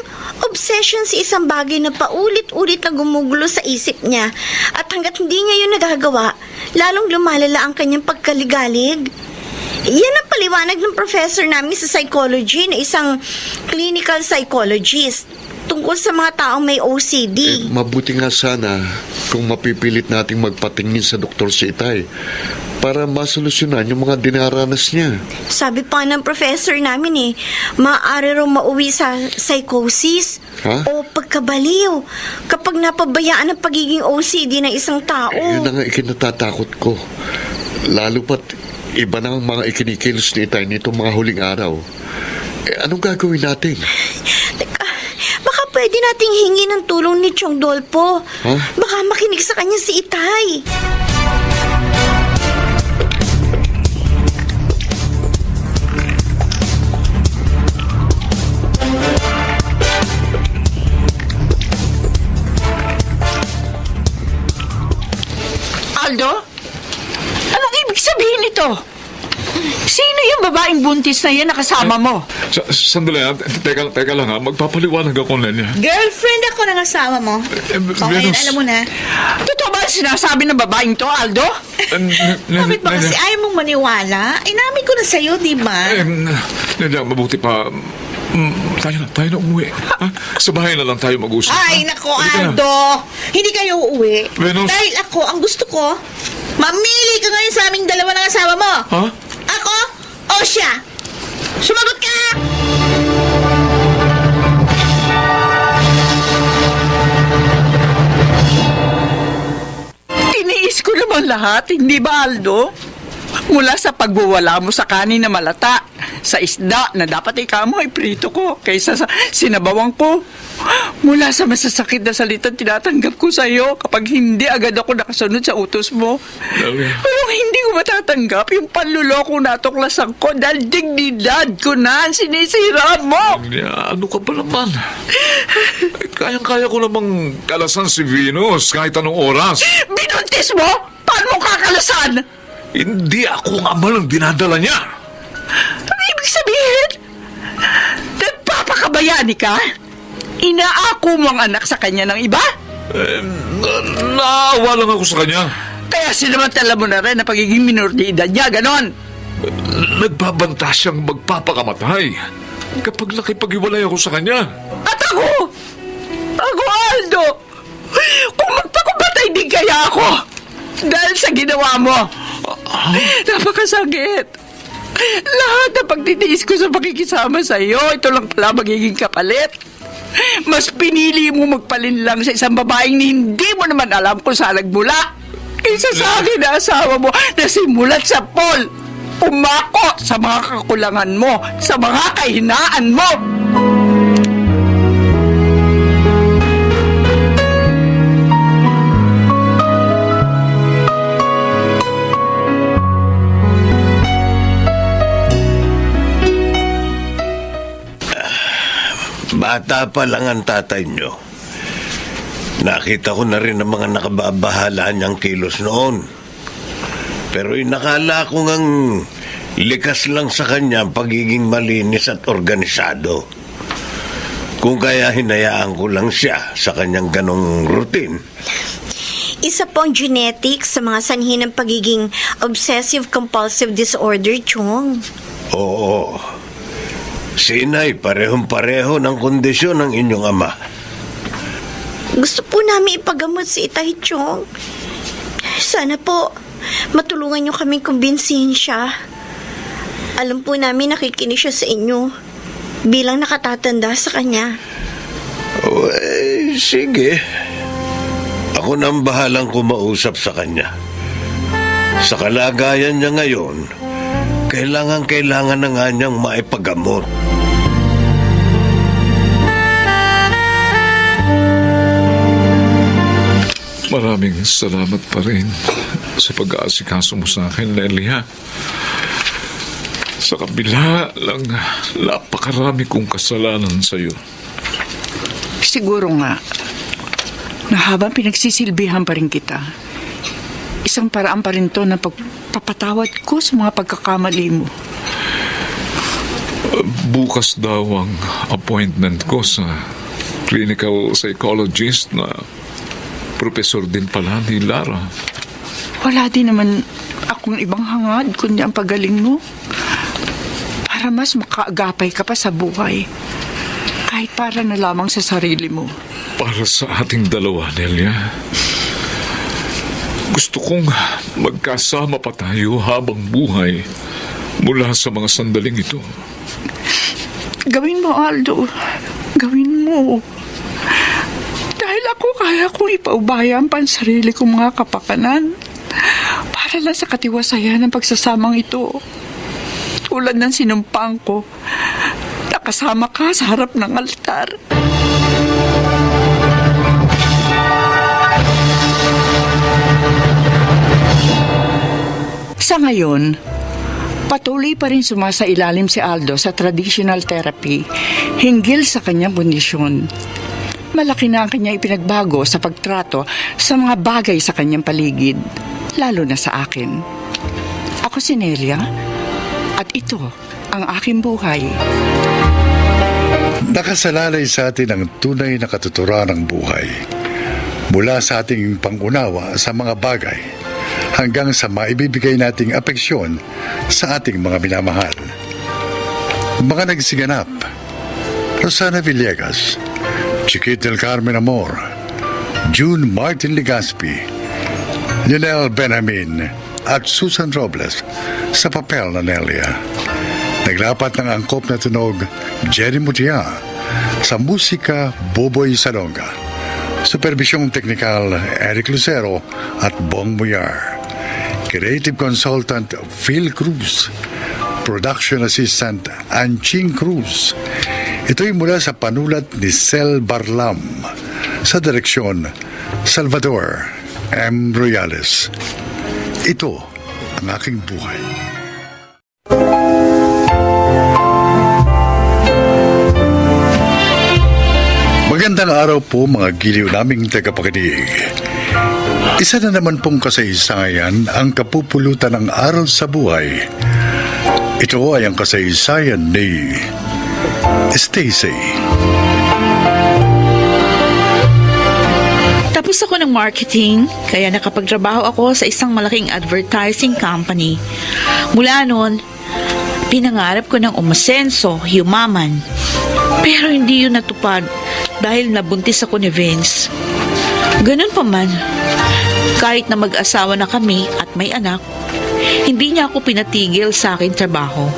B: obsession sa isang bagay na paulit-ulit na gumugulo sa isip niya at hanggat hindi niya yun nagagawa, lalong lumalala ang kanyang pagkaligalig? Yan ang paliwanag ng professor namin sa psychology na isang clinical psychologist tungkol sa mga taong may OCD.
G: Mabuti nga sana kung mapipilit nating magpatingin sa doktor si Itay para masolusyonan yung mga dinaranas niya.
B: Sabi pa ng professor namin maaari raw mauwi sa psychosis
G: Ha?
B: o pagkabaliw kapag napabayaan ang pagiging OCD ng isang tao.
G: Yun ang ikinatatakot ko. Lalo pat iba na ang mga ikinikilos ni Itay nito mga huling araw. Anong gagawin natin?
B: Teka, baka pwede nating hingi ng tulong ni Chong Dolpo.
G: Ha?
B: Baka makinig sa kanya si Itay.
D: Aldo? Anong ibig sabihin nito? Sino yung babaeng buntis na yan na kasama mo?
F: Sandali, teka lang ha. Magpapaliwanag ako na niya.
E: Girlfriend ako ng kasama mo. Okay,
F: Venus.
E: alam mo na.
D: Totoo ba ang sinasabi ng babaeng to, Aldo?
E: Bakit ba kasi ayaw mong maniwala? Inamin ko na sa'yo, di ba?
F: Mabuti pa. Tayo na umuwi. Ha? Sa bahay na lang tayo mag-usap.
E: Ay,
F: ha?
E: nako,
F: Halika na.
E: Aldo. Hindi kayo uuwi.
F: Venus.
E: Dahil ako, ang gusto ko, mamili ka ngayon sa aming dalawa ng asawa mo.
F: Ha?
E: Ako o siya? Sumagot ka!
D: Tiniis ko naman lahat, hindi ba, Aldo? Mula sa pagbuwala mo sa kanin na malata, sa isda na dapat ikaw mo ay prito ko kaysa sa sinabawang ko. Mula sa masasakit na salitang tinatanggap ko sa iyo kapag hindi agad ako nakasunod sa utos mo. Pero hindi ko matatanggap yung panluloko na tuklasan ko dahil dignidad ko na ang sinisira mo.
F: Ano ka ba naman? Kayang-kaya ko namang kalasan si Venus kahit anong oras.
D: Binuntis mo? Paano mo kakalasan?
F: Hindi ako ang ama ng dinadala niya.
D: Ano ibig sabihin? Nagpapakabayani ka? Inaako mo ang anak sa kanya ng iba?
F: Naawa lang ako sa kanya.
D: Kaya sinamantala mo na rin na pagiging minor de edad niya, ganon.
F: Nagbabanta siyang magpapakamatay kapag nakipag-iwalay ako sa kanya.
D: At ako, Aldo, kung magpakubatay din kaya ako dahil sa ginawa mo. Napakasakit. Lahat na pagtitiis ko sa pakikisama sa iyo, ito lang pala magiging kapalit. Mas pinili mo magpalinlang sa isang babaeng na hindi mo naman alam kung saan nagmula. Kaysa sa akin na asawa mo na simulat sa Paul, umako sa mga kakulangan mo, sa mga kahinaan mo.
C: Bata pa lang ang tatay nyo. Nakita ko na rin ang mga nakababahala niyang kilos noon. Pero inakala ko ngang likas lang sa kanya ang pagiging malinis at organisado. Kung kaya hinayaan ko lang siya sa kanyang ganong routine.
B: Isa po ang genetics sa mga sanhi ng pagiging obsessive-compulsive disorder, Chong.
C: Oo. Si Inay, parehong-pareho ng kondisyon ng inyong ama.
B: Gusto po namin ipagamot si Itay, Chong. Sana po, matulungan niyo kaming kumbinsihin siya. Alam po namin nakikinig siya sa inyo bilang nakatatanda sa kanya.
C: Sige. Ako na ang bahalang kumausap sa kanya. Sa kalagayan niya ngayon, kailangan na nga niyang maipagamot.
F: Maraming salamat pa rin sa pag-aasikaso mo sa akin, Lelia. Sa kabila lang, napakarami kong kasalanan sa iyo.
D: Siguro nga, na habang pinagsisilbihan pa rin kita, isang paraan pa rin to na pagpapatawad ko sa mga pagkakamali mo.
F: Bukas daw ang appointment ko sa clinical psychologist na professor din pala ni Lara.
D: Wala din naman akong ibang hangad kundi ang pagaling mo. para mas makaagapay ka pa sa buhay. Kahit para na lamang sa sarili mo.
F: Para sa ating dalawa, Nelia. Gusto kong magkasama pa tayo habang buhay mula sa mga sandaling ito.
D: Gawin mo, Aldo. Gawin mo. Dahil ako kaya kong ipaubayan pa ang sarili kong mga kapakanan para lang sa katiwasayan ng pagsasamang ito. Tulad ng sinumpang ko, nakasama ka sa harap ng altar. Sa ngayon, patuloy pa rin sumasailalim si Aldo sa traditional therapy hinggil sa kanyang kondisyon. Malaki na ang kanya ipinagbago sa pagtrato sa mga bagay sa kanyang paligid, lalo na sa akin. Ako si Nelia, at ito ang aking buhay.
A: Nakasalalay sa atin ang tunay na katuturan ng buhay. Mula sa ating pangunawa sa mga bagay hanggang sa maibibigay nating apeksyon sa ating mga minamahal. Mga nagsiganap: Rosana Villegas, Chiquit del Carmen Amor, June Martin Legaspi, Lionel Benjamin at Susan Robles sa papel na Nelia. Naglapat ng angkop na tunog Jerry Mutia, sa musika Boboy Salonga, supervisyong teknikal Eric Lucero at Bong Muyar, creative consultant Phil Cruz, production assistant Anching Cruz. Ito'y mula sa panulat ni Sel Barlam, sa direksyon Salvador M. Royales. Ito ang aking buhay. Magandang araw po mga giliw naming tagapakinig. Isa na naman pong kasaysayan ang kapupulutan ng aral sa buhay. Ito ay ang kasaysayan ni Stacy.
E: Tapos ako ng marketing, kaya nakapagtrabaho ako sa isang malaking advertising company. Mula noon, pinangarap ko ng umasenso, yumaman. Pero hindi yun natupad dahil nabuntis ako ni Vince. Ganun pa man, kahit na mag-asawa na kami at may anak, hindi niya ako pinatigil sa aking trabaho.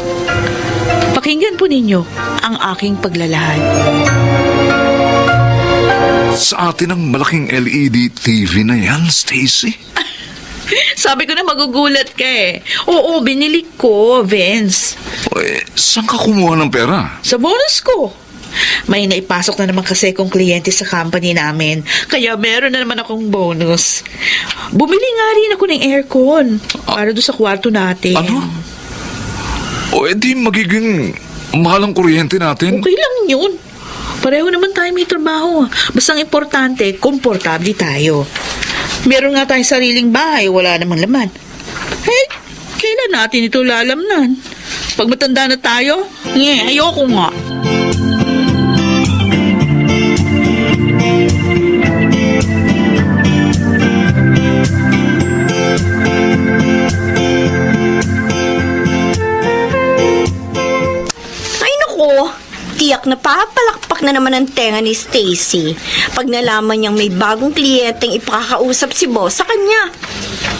E: Pakinggan po ninyo ang aking paglalahad.
F: Sa atin ang malaking LED TV na yan, Stacy.
E: Sabi ko na magugulat ka eh. Oo, binili ko, Vince.
F: Saan ka kumuha ng pera?
E: Sa bonus ko. May naipasok na naman kasi kong kliyente sa company namin. Kaya meron na naman akong bonus. Bumili nga rin ako ng aircon para doon sa kwarto natin.
F: Ano? O edi magiging mahal ang kuryente natin?
E: Okay lang yun. Pareho naman tayo may trabaho. Basta ang importante, komportable tayo. Meron nga tayong sariling bahay, wala namang laman. Eh, kailan natin ito lalamnan? Pag matanda na tayo, ayoko nga.
B: Ay naku, tiyak na papalakpak na naman ang tenga ni Stacy pag nalaman niyang may bagong kliyenteng ipakakausap si boss sa kanya.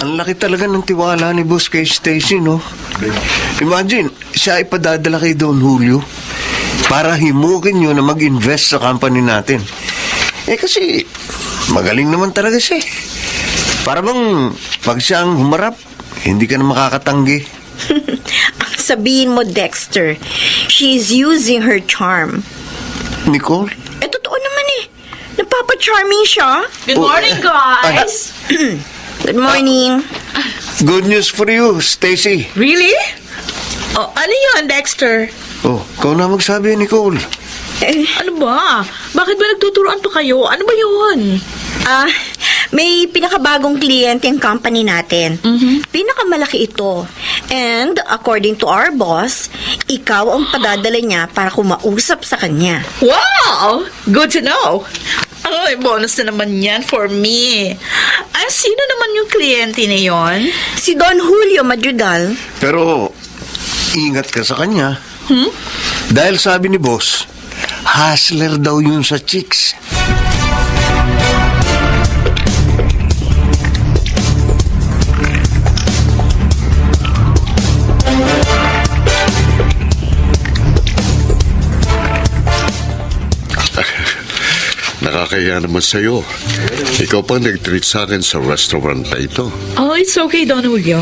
C: Ang laki talaga ng tiwala ni boss kay Stacy, no? Imagine, siya ipadadala kay Don Julio para himukin nyo na mag-invest sa company natin. Eh kasi, magaling naman talaga siya. Para bang, pag siya ang humarap, hindi ka na makakatanggi.
B: Ang sabihin mo, Dexter, she's using her charm.
C: Nicole?
B: Eh, totoo naman eh. Napapa-charming siya.
E: Good morning, guys!
B: Good morning.
C: Good news for you, Stacy.
E: Really? Oh, ano yun, Dexter?
C: Oh, ikaw na magsabi, Nicole.
E: Ano ba? Bakit ba nagtuturoan pa kayo? Ano ba yun?
B: May pinakabagong kliyente ang company natin. Pinakamalaki ito. And according to our boss, ikaw ang padadala niya para kumausap sa kanya.
E: Wow! Good to know. Ay, bonus na naman yan for me. Ay, sino naman yung kliyente na yon?
B: Si Don Julio Madrigal.
C: Pero, ingat ka sa kanya. Dahil sabi ni boss, hustler daw yun sa chicks.
G: Nakakaya naman sa'yo. Ikaw pa nag-treat sa akin sa restaurant na ito.
E: Oh, it's okay, Don Julio.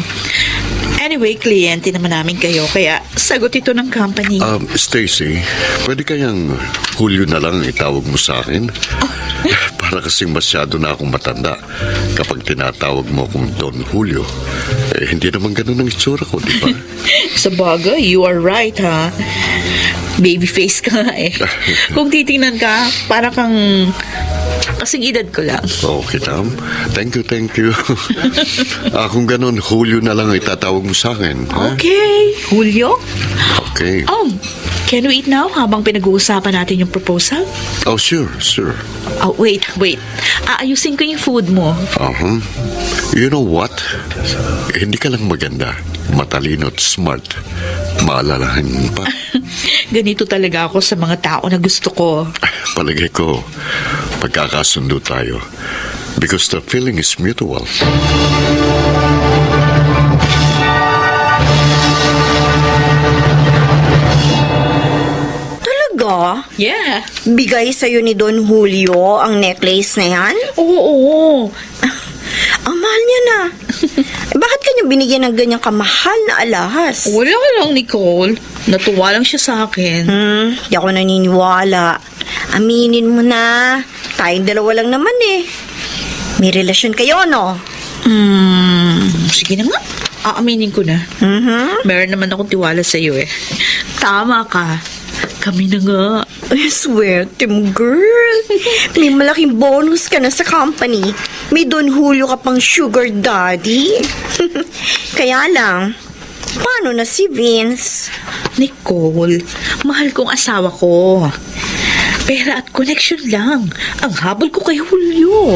E: Anyway, kliyente naman namin kayo, kaya sagot ito ng company.
G: Stacy, pwede kayang Julio na lang itawag mo sa akin? Para kasing masyado na akong matanda kapag tinatawag mo akong Don Julio. Hindi naman ganun ang itsura ko, di ba?
E: Sa bagay, you are right, ha? Baby face ka nga eh. Kung titingnan ka, para kang kasing edad ko lang.
G: Okay, Tam. Thank you. Kung ganun, Julio na lang itatawag mo sa akin. Ha?
E: Okay, Julio?
G: Okay.
E: Can we eat now habang pinag-uusapan natin yung proposal?
G: Oh, sure.
E: Oh, wait. Aayusin ko yung food mo.
G: You know what? Hindi ka lang maganda, matalino at smart. Maalalahan mo pa.
E: Ganito talaga ako sa mga tao na gusto ko.
G: Palagay ko, pagkakasundo tayo. Because the feeling is mutual.
B: Talaga?
E: Yeah.
B: Bigay sa'yo ni Don Julio ang necklace na yan?
E: Oo.
B: Ang mahal niya na. Bakit kanya binigyan ng ganyang kamahal na alahas?
E: Wala ka lang, Nicole. Natuwa lang siya sa akin.
B: Di ako naniniwala. Aminin mo na. Tayong dalawa lang naman eh. May relasyon kayo, no?
E: Sige na nga. Aaminin ko na. Meron naman akong tiwala sa iyo eh. Tama ka. Kami na nga.
B: Ay, swerte mo, girl. May malaking bonus ka na sa company. May Don Julio ka pang sugar daddy. Kaya lang, paano na si Vince?
E: Nicole, mahal kong asawa ko. Pera at connection lang. Ang habol ko kay Julio.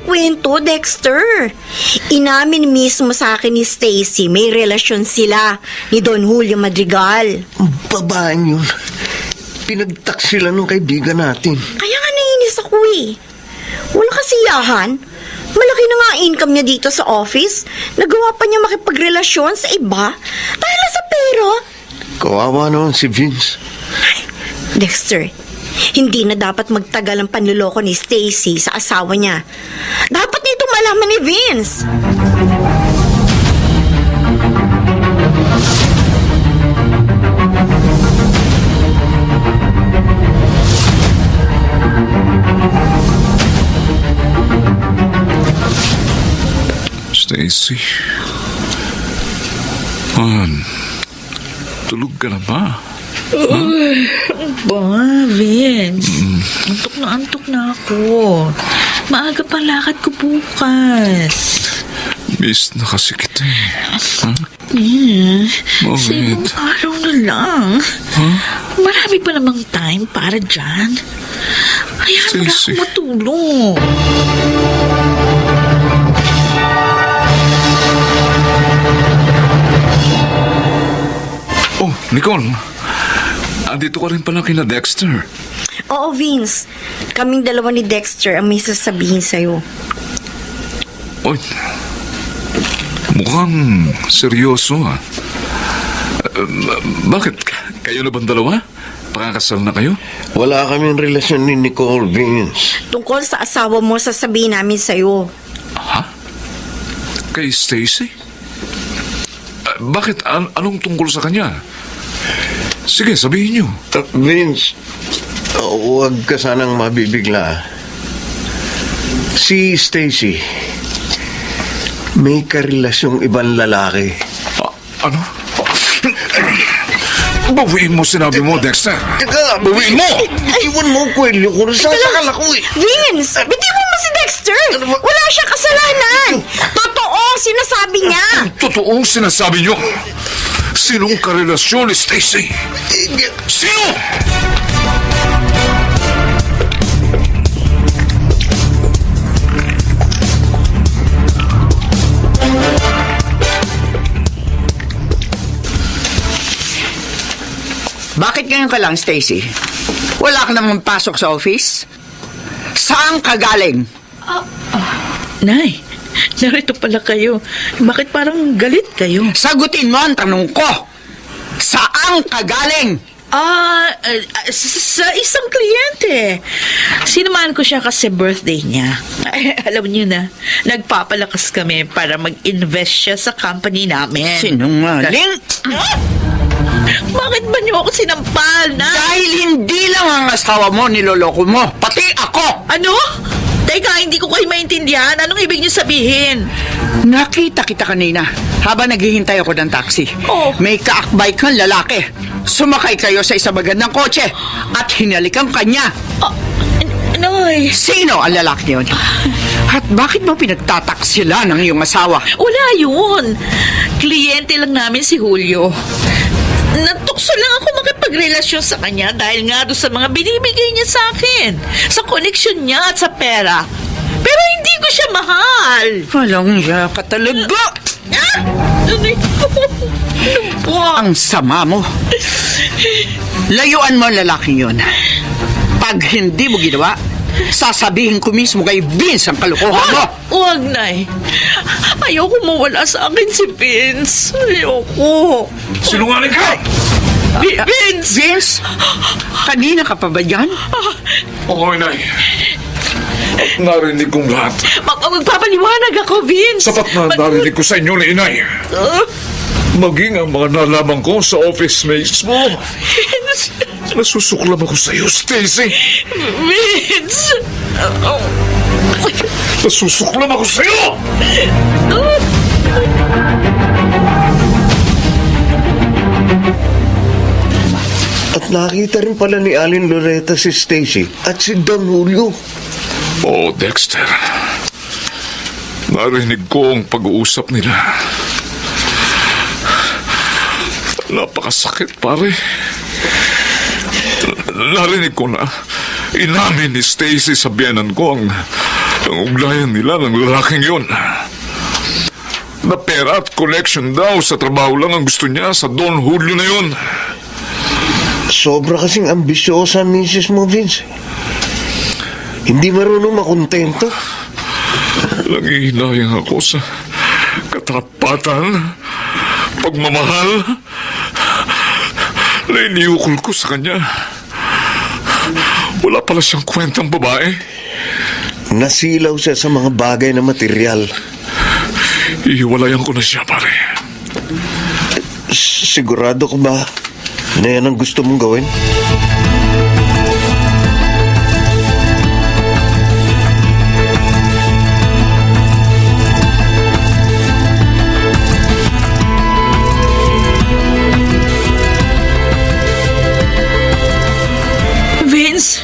B: Kwento, Dexter. Inamin mismo sa akin ni Stacy, may relasyon sila ni Don Julio Madrigal.
C: Babaeng yun. Pinagtak sila nung kaibigan natin.
B: Kaya nga nainis ako eh. Wala kasiyahan. Malaki na nga income niya dito sa office. Nagawa pa niya makipagrelasyon sa iba dahil sa pera.
C: Kawawa naman si Vince.
B: Dexter, hindi na dapat magtagal ang panluloko ni Stacy sa asawa niya. Dapat nito malaman ni Vince.
F: Stacy. Tulog ka na ba?
E: Vince. Antok na ako. Maaga pa lakad ko bukas.
F: Miss na kasi kita eh. Ha?
E: Sa
F: Bakit?
E: ibang araw na lang. Marami pa namang time para dyan. Hayaan mo na ako
F: Stacy.
E: matulog.
F: Oh, Nicole. Andito ka rin pala kina Dexter.
B: Oo, Vince. Kaming dalawa ni Dexter ang may sasabihin sa'yo.
F: Oy, mukhang seryoso ah. Bakit? Kayo na bang dalawa? Pakakasal na kayo?
C: Wala kaming relasyon ni Nicole, Vince.
B: Tungkol sa asawa mo, sasabihin namin sa'yo.
F: Ha? Kay Stacy? Bakit? Anong tungkol sa kanya? Sige, sabihin niyo.
C: Vince, huwag ka sanang mabibigla. Si Stacy, may karelasyong ibang lalaki.
F: Ano? Bawiin mo sinabi mo, Dexter.
C: Teka, bawiin mo! Iwan mo ang kwelyo ko. Nasasakal ako eh.
B: Vince, bitiwan mo si Dexter.
C: Ano ba?
B: Wala siyang kasalanan. Totoo ang sinasabi niya.
F: Totoong sinasabi niyo. Sinong karelasyon ni Stacy? Sino?
D: Bakit ngayon ka lang, Stacy? Wala ka namang pasok sa office? Saan ka galing?
E: Nay, narito pala kayo. Bakit parang galit kayo?
D: Sagutin mo ang tanong ko. Saan ka galing?
E: Sa isang kliyente. Sinamahan ko siya kasi birthday niya. Ay, alam niyo na, nagpapalakas kami para mag-invest siya sa company namin.
D: Sinungaling?
E: Bakit ba niyo ako sinampal, na?
D: Dahil hindi lang ang asawa mo niloloko mo, pati ako!
E: Ano? Teka, hindi ko kayo maintindihan. Anong ibig niyo sabihin?
D: Nakita kita kanina habang naghihintay ako ng taxi.
E: Oh.
D: May kaakbay kang lalaki. Sumakay kayo sa isang magandang kotse at hinalikan kanya.
E: Nay.
D: Sino ang lalaki yun? At bakit mo pinagtataksila ng iyong asawa?
E: Wala yun. Kliyente lang namin si Julio. Natukso lang ako makipagrelasyon sa kanya dahil nga doon sa mga binibigay niya sa akin. Sa koneksyon niya at sa pera. Pero hindi ko siya mahal.
D: Walang iya ka talaga. Ang sama mo. Layuan mo ang lalaking yun. Pag hindi mo ginawa, sasabihin ko mismo kay Vince ang kalokohan mo.
E: Huwag, Nay. Ayoko mawala sa akin si Vince. Ayoko.
F: Sinungaling ka!
E: Vince!
D: Vince? Kanina ka pa ba yan?
F: Oo, inay. At narinig kong lahat.
E: Magpapaliwanag ako, Vince.
F: Sapat na narinig ko sa inyo ni inay. Maging ang mga nalaman ko sa office mates mo.
E: Vince!
F: Nasusuklam ako sa iyo, Stacy.
E: Vince!
F: Nasusuklam ako sa iyo!
C: At nakita rin pala ni Alin Loretta si Stacy at si Don Julio.
F: Oh, Dexter. Narinig ko ang pag-uusap nila. Napakasakit, pare. Narinig ko na inamin ni Stacy sa biyanan ko ang ugnayan nila ng lalaking yun. Na pera at collection daw sa trabaho lang ang gusto niya sa Don Julio na yun.
C: Sobra kasing ambisyosa ang misis mo, Vince. Hindi marunong makontento.
F: Nangihinayang ako sa katapatan, pagmamahal na iniukol ko sa kanya. Wala pala siyang kwentang babae.
C: Nasilaw siya sa mga bagay na material.
F: Ihiwalayan ko na siya, pare.
C: Sigurado ko ba na yan ang gusto mong gawin?
E: Vince,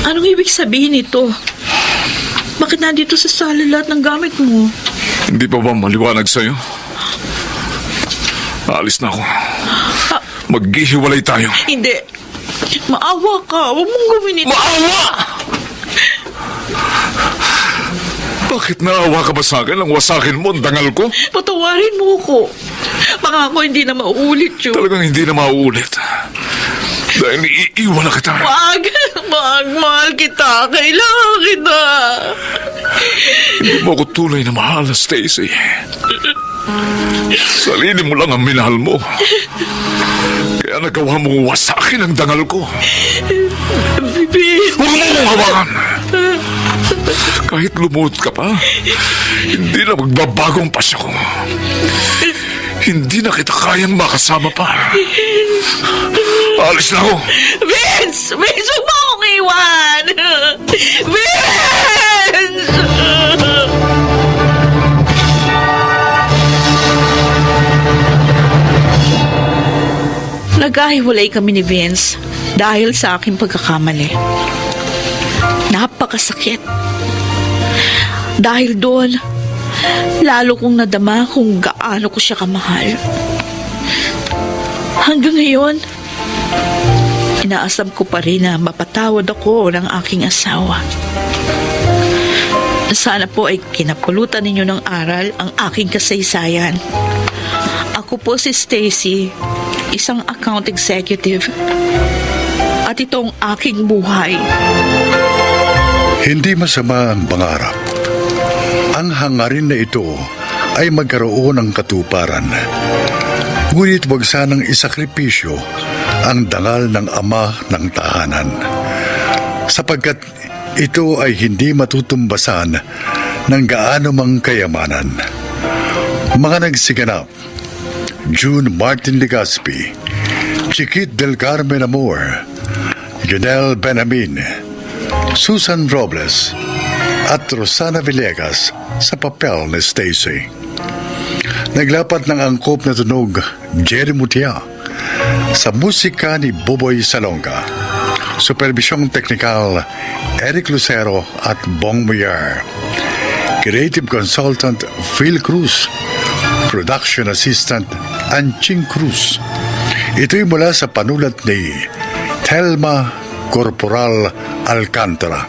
E: anong ibig sabihin nito? Bakit nandito sa sala lahat ng gamit mo?
F: Hindi pa ba maliwanag sa'yo? Aalis na ako. Maghihiwalay tayo.
E: Hindi. Maawa ka. Huwag mong gawin ito.
F: Maawa! Bakit naawa ka ba sa akin? Ang wasakin mo, ang dangal ko?
E: Patawarin mo ko. Pangako hindi na mauulit yun.
F: Talagang hindi na mauulit. Dahil iiwan na kita.
E: Wag! Wag! Mahal kita! Kailangan kita!
F: Hindi mo ako tunay na mahal, Stacy. Sarili mo lang ang minahal mo. Kaya nagawa mong wasakin ang dangal ko.
E: Vince!
F: Huwag mo mong hawakan! Kahit lumuhod ka pa, hindi na magbabago ang pasya ko. Hindi na kita kayang makasama pa. Alis na ako!
E: Vince! Vince! Huwag mo akong iwan! Vince! Nagkahiwalay kami ni Vince dahil sa aking pagkakamali. Napakasakit. Dahil doon, lalo kong nadama kung gaano ko siya kamahal. Hanggang ngayon, inaasam ko pa rin na mapatawad ako ng aking asawa. Sana po ay kinapulutan ninyo ng aral ang aking kasaysayan. Ako po si Stacy, isang account executive. At ito ang aking buhay.
A: Hindi masama ang pangarap. Ang hangarin na ito ay magkaroon ng katuparan. Ngunit huwag sanang isakripisyo ang dangal ng ama ng tahanan. Sapagkat ito ay hindi matutumbasan ng gaano mang kayamanan. Mga nagsiganap: June Martin Legaspi, Chiquit del Carmen Amor, Janelle Benjamin, Susan Robles, at Rosana Villegas sa papel ni Stacy. Naglapat ng angkop na tunog Jerry Mutia sa musika ni Boboy Salonga. Supervisyong teknikal Eric Lucero at Bong Muyar. Creative Consultant Phil Cruz. Production Assistant Anching Cruz. Ito'y mula sa panulat ni Thelma Corporal Alcantara.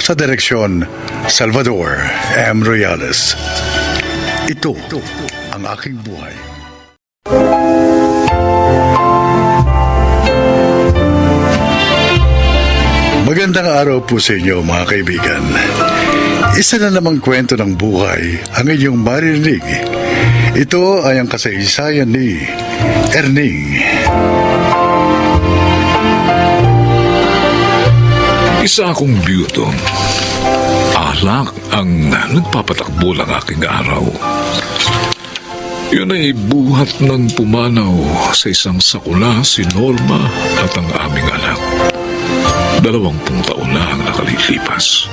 A: Sa direksyon Salvador M. Royales. Ito ang aking buhay. Magandang araw po sa inyo mga kaibigan. Isa na namang kwento ng buhay ang inyong maririnig. Ito ay ang kasaysayan ni Erning.
F: Isa akong biyutong. Alak ang nagpapatakbo ng aking araw. Yun ay buhat ng pumanaw sa isang sakula si Norma at ang aming anak. 20 taon na ang nakalilipas.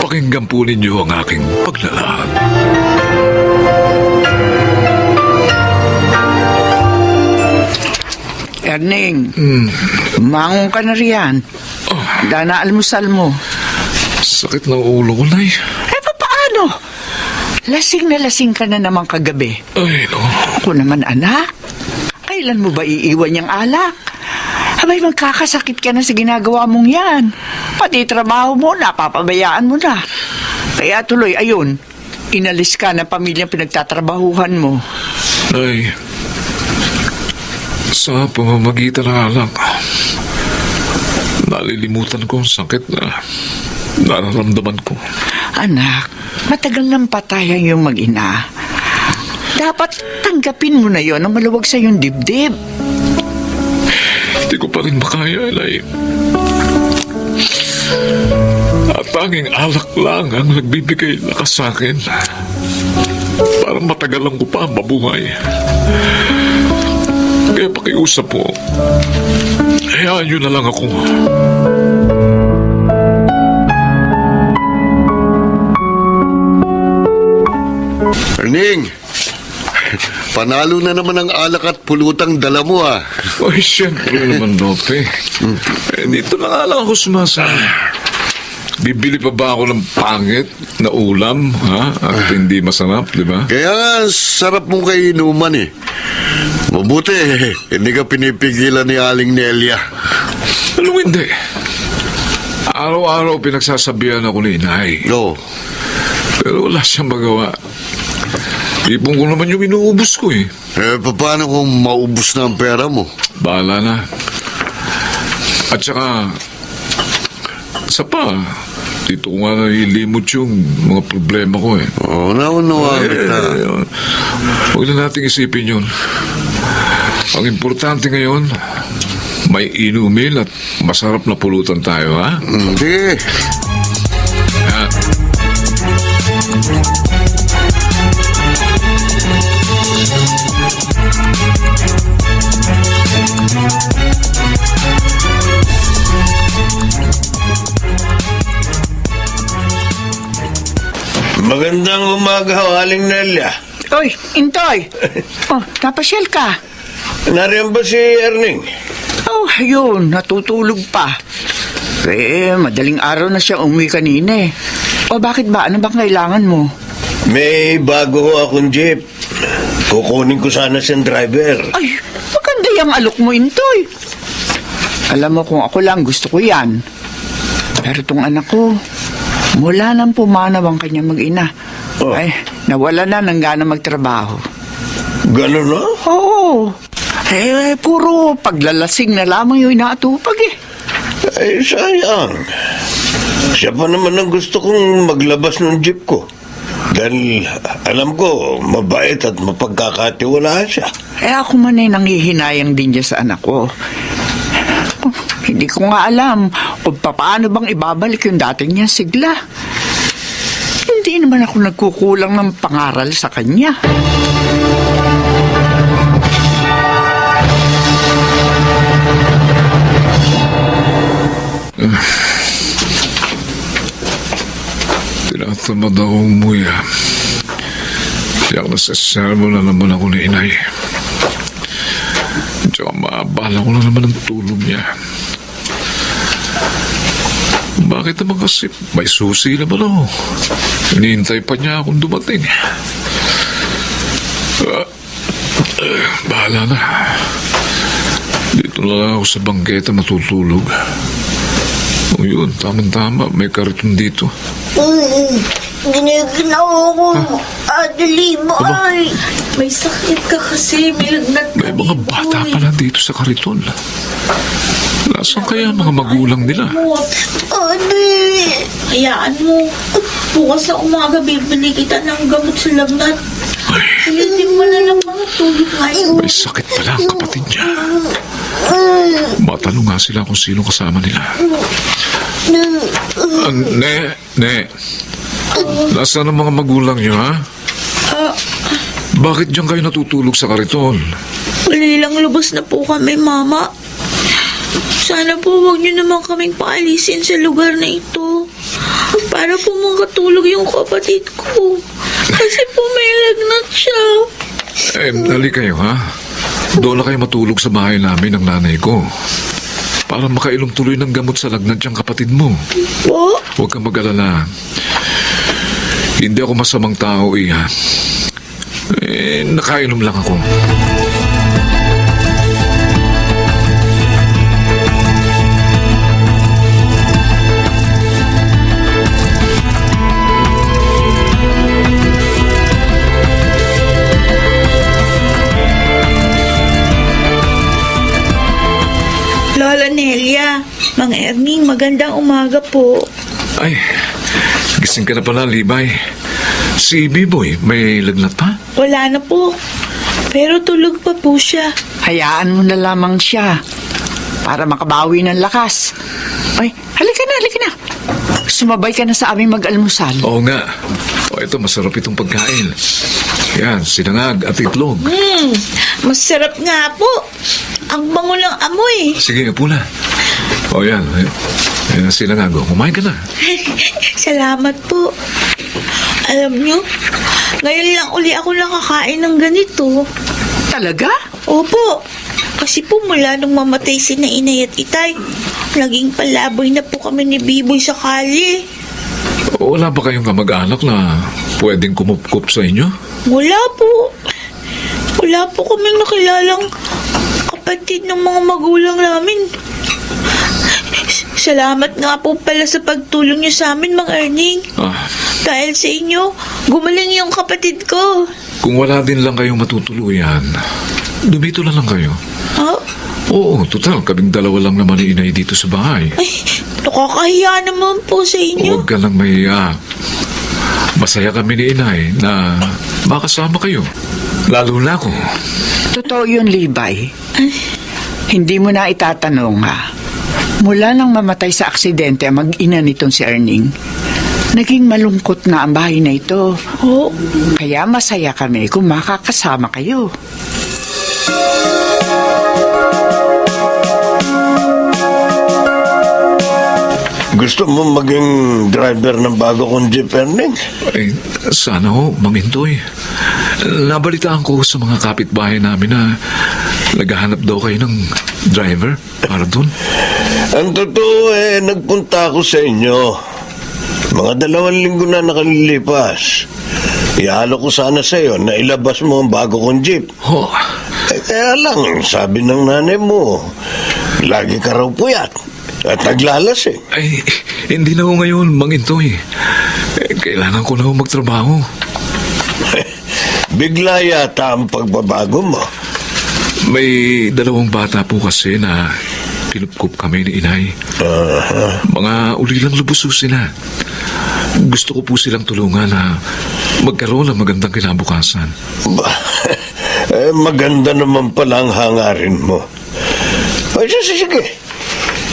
F: Pakinggan po ninyo ang aking paglalaan.
D: Erning, mangon ka na riyan. Dana almusal mo.
F: Sakit ng ulo ko, Nay.
D: Paano? Lasing na lasing ka na naman kagabi.
F: Ay, no.
D: Ako naman, anak. Kailan mo ba iiwan yung alak? Abay, magkakasakit ka na sa ginagawa mong yan. Pati trabaho mo, napapabayaan mo na. Kaya tuloy, ayun, inalis ka ng pamilyang pinagtatrabahuhan mo.
F: Nay, sa pamamagitan ng alak, nalilimutan ko ang sakit na nararamdaman ko.
D: Anak, matagal nang patayan yung mag-ina. Dapat tanggapin mo na yon ang maluwag sa yung dibdib.
F: Hindi ko pa rin makaya, Nay. At tanging alak lang ang nagbibigay lakas sa akin. Parang matagalan ko pa mabuhay. Kaya pakiusap po, hayaan nyo na lang ako.
G: Erning, panalo na naman ang alak at pulutang dala mo ah.
F: Ay, siyempre naman, Lope. Dito na nga lang ako sumasama. Bibili pa ba ako ng pangit na ulam, ha? At hindi masarap, di ba?
G: Kaya nga, sarap mong kainuman eh. Mabuti, hindi ka pinipigilan ni Aling Nelia.
F: Alam mo, hindi. Araw-araw pinagsasabihan ako ni Inay.
G: No.
F: Pero wala siyang magawa. Ipon ko naman yung inuubos ko eh.
G: Paano kung maubos na ang pera mo?
F: Bahala na. At saka, isa pa, dito ko nga nalilimot yung mga problema ko eh.
G: Oo, naunawaan kita.
F: Huwag na nating isipin yun. Ang importante ngayon, may inumin at masarap na pulutan tayo, ha?
G: Hindi.
F: Ha?
C: Magandang umaga, Aling Nelia.
D: Oy, Intoy! Oh, napasyal ka.
C: Nariyan ba si Erning?
D: Oh, yun, natutulog pa. Madaling araw na siya umuwi kanina eh. O bakit ba? Ano bang kailangan mo?
C: May bago ko akong jeep. Kukunin ko sana siyang driver.
D: Ay, maganda yung alok mo, Intoy. Alam mo kung ako lang, gusto ko yan. Pero itong anak ko, mula nang pumanaw ang kanyang mag-ina,
C: Oh.
D: ay, nawala na ng gana magtrabaho.
C: Ganun na?
D: Oo. Puro paglalasing na lamang yung inaatupag eh.
C: Ay, sayang. Siya pa naman ang gusto kong maglabas ng jeep ko. Dahil alam ko, mabait at mapagkakatiwalaan siya.
D: Ako man ay nanghihinayang din dyan sa anak ko. Hindi ko nga alam kung paano bang ibabalik yung dating niya sigla. Hindi naman ako nagkukulang ng pangaral sa kanya.
F: Tinatamad ako umuwi. Kaya nasasermo na naman ako ni inay. Tsaka maabala ko na naman ang tulog niya. Bakit naman kasi may susi naman ako? Hinihintay pa niya akong dumating. Bahala na. Dito na lang ako sa bangketa matutulog. O yun, tamang-tama. May kariton dito.
B: Giniginaw ko, Adelibay.
E: May sakit ka kasi, may lagnat ka.
F: May mga bata pala dito sa kariton. Nasaan kaya mga magulang nila?
B: Ate.
E: Hayaan mo. Bukas na umaga, bibili kita ng gamot sa lagnat.
F: Ay,
E: Hindi mo na lang mga tulog ngayon.
F: may sakit pala ang kapatid niya. Matanong nga sila kung sino kasama nila. Ne. Nasaan ang mga magulang niyo, ha? Bakit diyan kayo natutulog sa kariton?
E: Lilang lubos na po kami, Mama. Sana po huwag niyo naman kaming paalisin sa lugar na ito. Para po makatulog yung kapatid ko. Kasi po may lagnat siya.
F: Dali kayo, ha? Doon na kayo matulog sa bahay namin ng nanay ko. Para makainom tuloy ng gamot sa lagnat niyang kapatid mo.
E: Po?
F: Huwag kang mag-alala. Hindi ako masamang tao, Iha. Nakainom lang ako.
E: Lola Nelia, Mang Erning, magandang umaga po.
F: Ay, gising ka na pala, Libay. Si Biboy, may lagnat pa?
E: Wala na po. Pero tulog pa po siya.
D: Hayaan mo na lamang siya para makabawi ng lakas. Ay, halika na. Sumabay ka na sa aming mag-almusal.
F: Oo nga. Ito, masarap itong pagkain. Yan, sinangag at itlog.
E: Masarap nga po. Ang bango ng amoy.
F: Sige, pula. Yan. Yan, sinangag. Kumain ka na.
E: Salamat po. Alam nyo, ngayon lang uli ako nakakain ng ganito.
D: Talaga?
E: Opo. Kasi po mula nung mamatay si na inay at itay, naging palaboy na po kami ni Biboy sa kalye.
F: Wala ba kayong kamag-anak na pwedeng kumupkup sa inyo?
E: Wala po. Wala po kaming nakilalang kapatid ng mga magulang namin. Salamat nga po pala sa pagtulong niyo sa amin, Mang Erning. Dahil sa inyo, gumaling yung kapatid ko.
F: Kung wala din lang kayong matutuluyan, dumito na lang kayo.
E: Ha?
F: Oo, total, kaming dalawa lang naman ni inay dito sa bahay.
E: Ay, nakakahiya naman po sa inyo.
F: Huwag ka lang mahiya. Masaya kami ni inay na makasama kayo. Lalo na ako.
D: Totoo yun, Libay. Hindi mo na itatanong, ha? Mula nang mamatay sa aksidente ang mag-ina nitong si Erning, naging malungkot na ang bahay na ito.
E: Oh,
D: Kaya masaya kami kung makakasama kayo.
C: Gusto mo maging driver ng bago kong jeep, Erning?
F: Ay, sana ho, mamintoy. Nabalitaan ko sa mga kapitbahay namin na naghahanap daw kayo ng driver para doon.
C: Ang totoo nagpunta ako sa inyo. Mga 2 linggo na nakalilipas. Ihalo ko sana sa'yo na ilabas mo ang bago kong jeep.
F: Oh,
C: Kaya lang, sabi ng nanay mo, lagi ka raw puyat at naglalas eh.
F: ay, hindi na ako ngayon, Mang Intoy. Kailangan ko na ako magtrabaho.
C: Bigla yata ang pagbabago mo.
F: May 2 bata po kasi na kinupkup kami ni inay. Mga ulilang lubos po sila. Gusto ko po silang tulungan na magkaroon ng magandang kinabukasan.
C: Maganda naman pala ang hangarin mo. Ay, sige.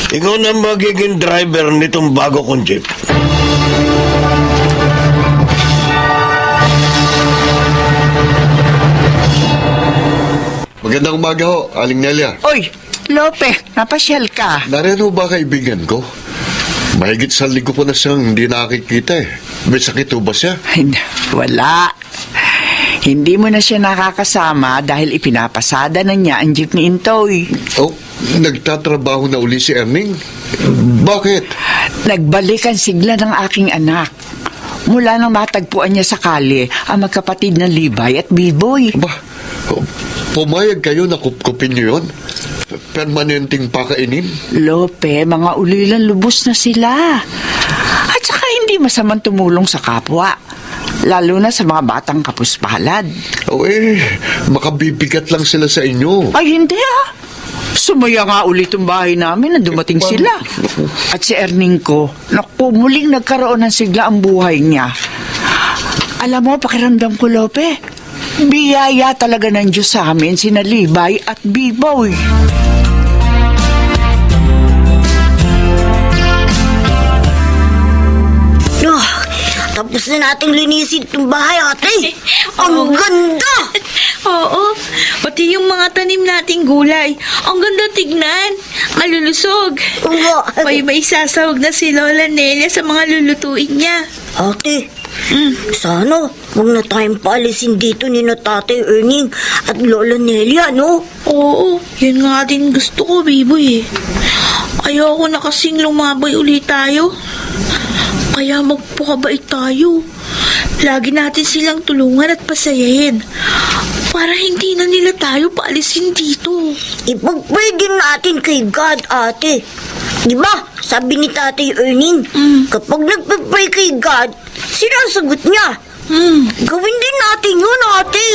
C: Ikaw na magiging driver nitong bago kong jeep.
G: Magandang umaga ho, Aling Nelia.
D: Oy, Lope, napasyal ka.
G: Narito ba kaibigan ko? Mahigit sa linggo ko na siyang hindi nakikita eh. May sakit ho ba siya?
D: Wala. Hindi mo na siya nakakasama dahil ipinapasada na niya ang jeep ni Intoy.
G: Oh, nagtatrabaho na uli si Erning? Bakit?
D: Nagbalik ang sigla ng aking anak. Mula nang matagpuan niya sa kalye ang magkapatid na Libay at Biboy.
G: Ba, pumayag kayo na kupkupin niyo yun? Permanenteng pakainin?
D: Lope, mga ulilan lubos na sila. At saka hindi masamang tumulong sa kapwa. Lalo na sa mga batang kapuspalad.
G: O makabibigat lang sila sa inyo.
D: Ay, hindi ah. Sumaya nga ulit ang bahay namin na dumating sila. At si Erning ko, naku, muling nagkaroon ng sigla ang buhay niya. Alam mo, pakiramdam ko, Lope, biyaya talaga ng Diyos sa amin sina Libay at Biboy.
B: Tapos na nating linisin itong bahay, ate. Ang ganda!
E: Oo, pati yung mga tanim nating gulay. Ang ganda tignan. Malulusog.
B: Oo.
E: May sasawag na si Lola Nelia sa mga lulutuin niya.
B: Ate, sana huwag na tayong paalisin dito ni na Tatay Erning at Lola Nelia, no?
E: Oo, yun nga din gusto ko, Biboy. Ayoko na kasing lumabay ulit tayo. Kaya magpakabait tayo. Lagi natin silang tulungan at pasayahin. Para hindi na nila tayo paalisin dito.
B: Ipag-pray din natin kay God, ate. Di ba? Sabi ni Tatay Erning, kapag nagpag-pray kay God, sinasagot niya. Gawin din natin yun, ate.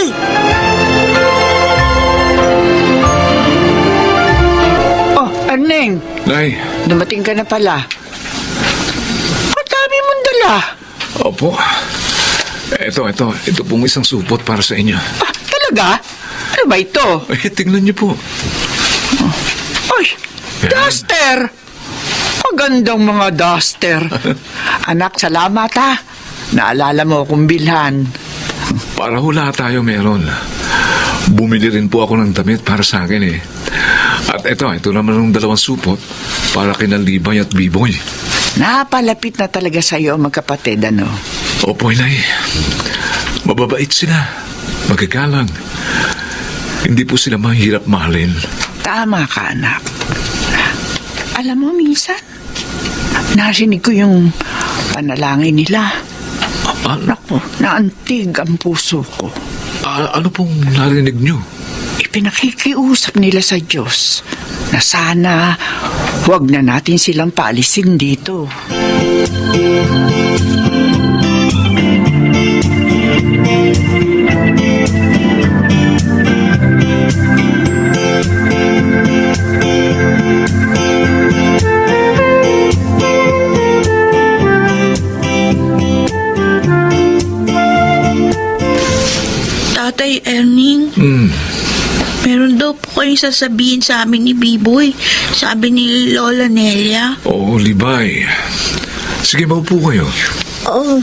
D: Oh, Erning,
F: Nay,
D: dumating ka na pala. Ang dami mong dala.
F: opo. Ito pong isang supot para sa inyo.
D: Ah, talaga? Ano ba ito?
F: Tingnan niyo po.
D: Ay,
F: Yan.
D: duster! Magandang mga duster. Anak, salamat ha. Naalala mo akong bilhan.
F: Para hula tayo meron. Bumili rin po ako ng damit para sa akin eh. At ito naman ng 2 supot para kina Libay at Biboy.
D: Napalapit na talaga sa'yo ang magkapatid, ano?
F: Opo, Inay. Mababait sila. Magagalang. Hindi po sila mahirap mahalin.
D: Tama ka, anak. Alam mo, minsan, narinig ko yung panalangin nila. Naku, naantig ang puso ko.
F: Ano pong narinig niyo?
D: Ipinakikiusap nila sa Diyos na sana huwag na natin silang paalisin dito.
E: Tatay Erning, meron daw po kayong sasabihin sa amin ni Biboy. Sabi ni Lola Nelia.
F: Oo, Libay. Sige, maupo kayo.
B: Oh,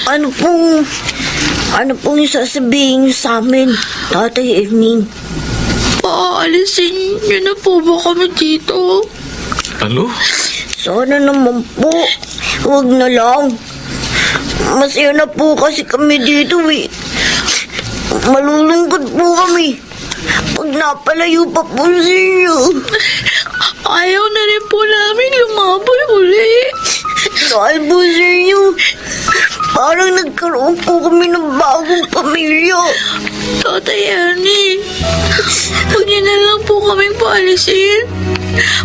B: ano pong sasabihin niyo sa amin, Tatay Erning?
E: Paalisin niyo na po ba kami dito?
F: Ano?
B: Sana naman po, huwag na lang. Masaya na po kasi kami dito eh. Malulungkot po kami pag napalayo pa po sa inyo.
E: Ayaw na rin po namin lumabay uli.
B: Dahil po sa inyo, Parang nagkaroon po kami ng bagong pamilya.
E: Tatay Ernie, huwag niyo na lang po kaming paalisin.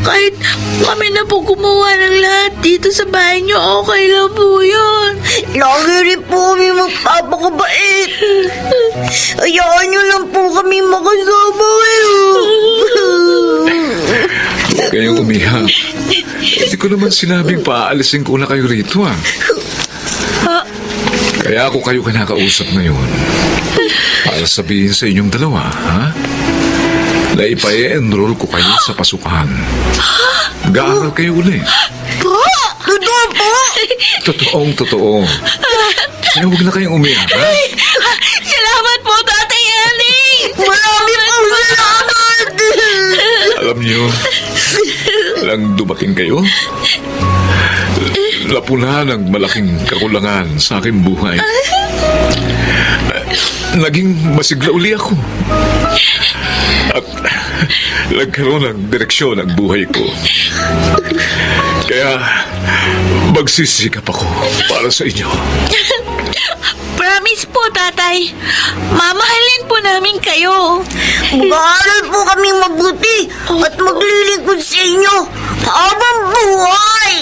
E: Kahit kami na po gumawa ng lahat dito sa bahay niyo, okay lang po yun.
B: Lagi rin po kami magpapakabait. Hayaan niyo lang po kami makasama
F: Huwag kayong umiyak. Hindi ko naman sinabing paaalisin ko na kayo rito, ah. Kaya ako kayo kinakausap ngayon. Para sabihin sa inyong dalawa, ha? Na ipa-enroll ko kayo sa pasukan. Gaaral kayo ulit.
B: Totoo po?
F: Totoong totoo. Kaya huwag na kayong umiyak, ha?
E: Salamat po, Tatay Ernie!
B: Marami pong salamat!
F: Alam niyo, lang dumating kayo, napuna ng malaking kakulangan sa aking buhay. Naging masigla uli ako. At nagkaroon ng direksyon ang buhay ko. Kaya magsisikap ako para sa inyo.
E: Promise po, Tatay. Mamahalin po namin kayo.
B: Mag-aaral po kami mabuti at maglilingkod sa inyo habang buhay!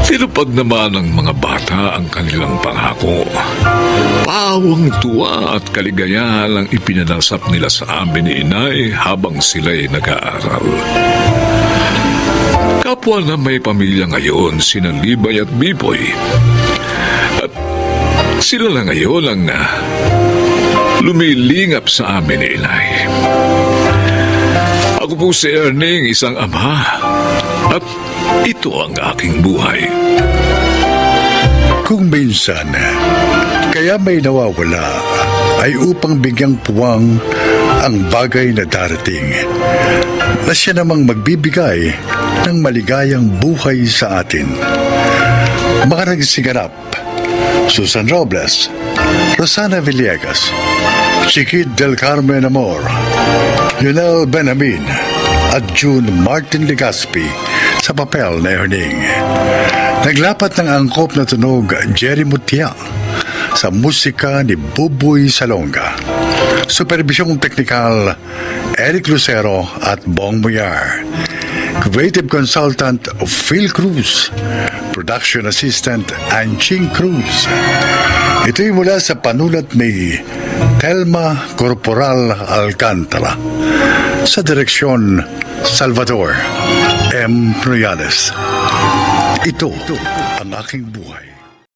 F: Tinupad naman ng mga bata ang kanilang pangako. Pawang tuwa at kaligayahan ang ipinanasap nila sa amin ni Inay habang sila'y nag-aaral. Kapwa na may pamilya ngayon, sina Libay at Biboy. At sila na ngayon ang lumilingap sa amin ni Inay. Ako po si Erning, isang ama. At ito ang aking buhay.
A: Kung minsan, kaya may nawawala ay upang bigyang puwang ang bagay na darating na siya namang magbibigay ng maligayang buhay sa atin. Mga nagsiganap, Susan Robles, Rosana Villegas, Chiquit del Carmen Amor, Lionel Benamin at June Martin Legaspi sa papel na Erning. Naglapat ng angkop na tunog Jerry Mutia sa musika ni Buboy Salonga. Supervisyong teknikal Eric Lucero at Bong Muyar. Creative Consultant Phil Cruz. Production Assistant Anching Cruz. Ito'y mula sa panulat ni Telma Corporal Alcantara. Sa direksyon Salvador M. Royales. Ito ang aking buhay.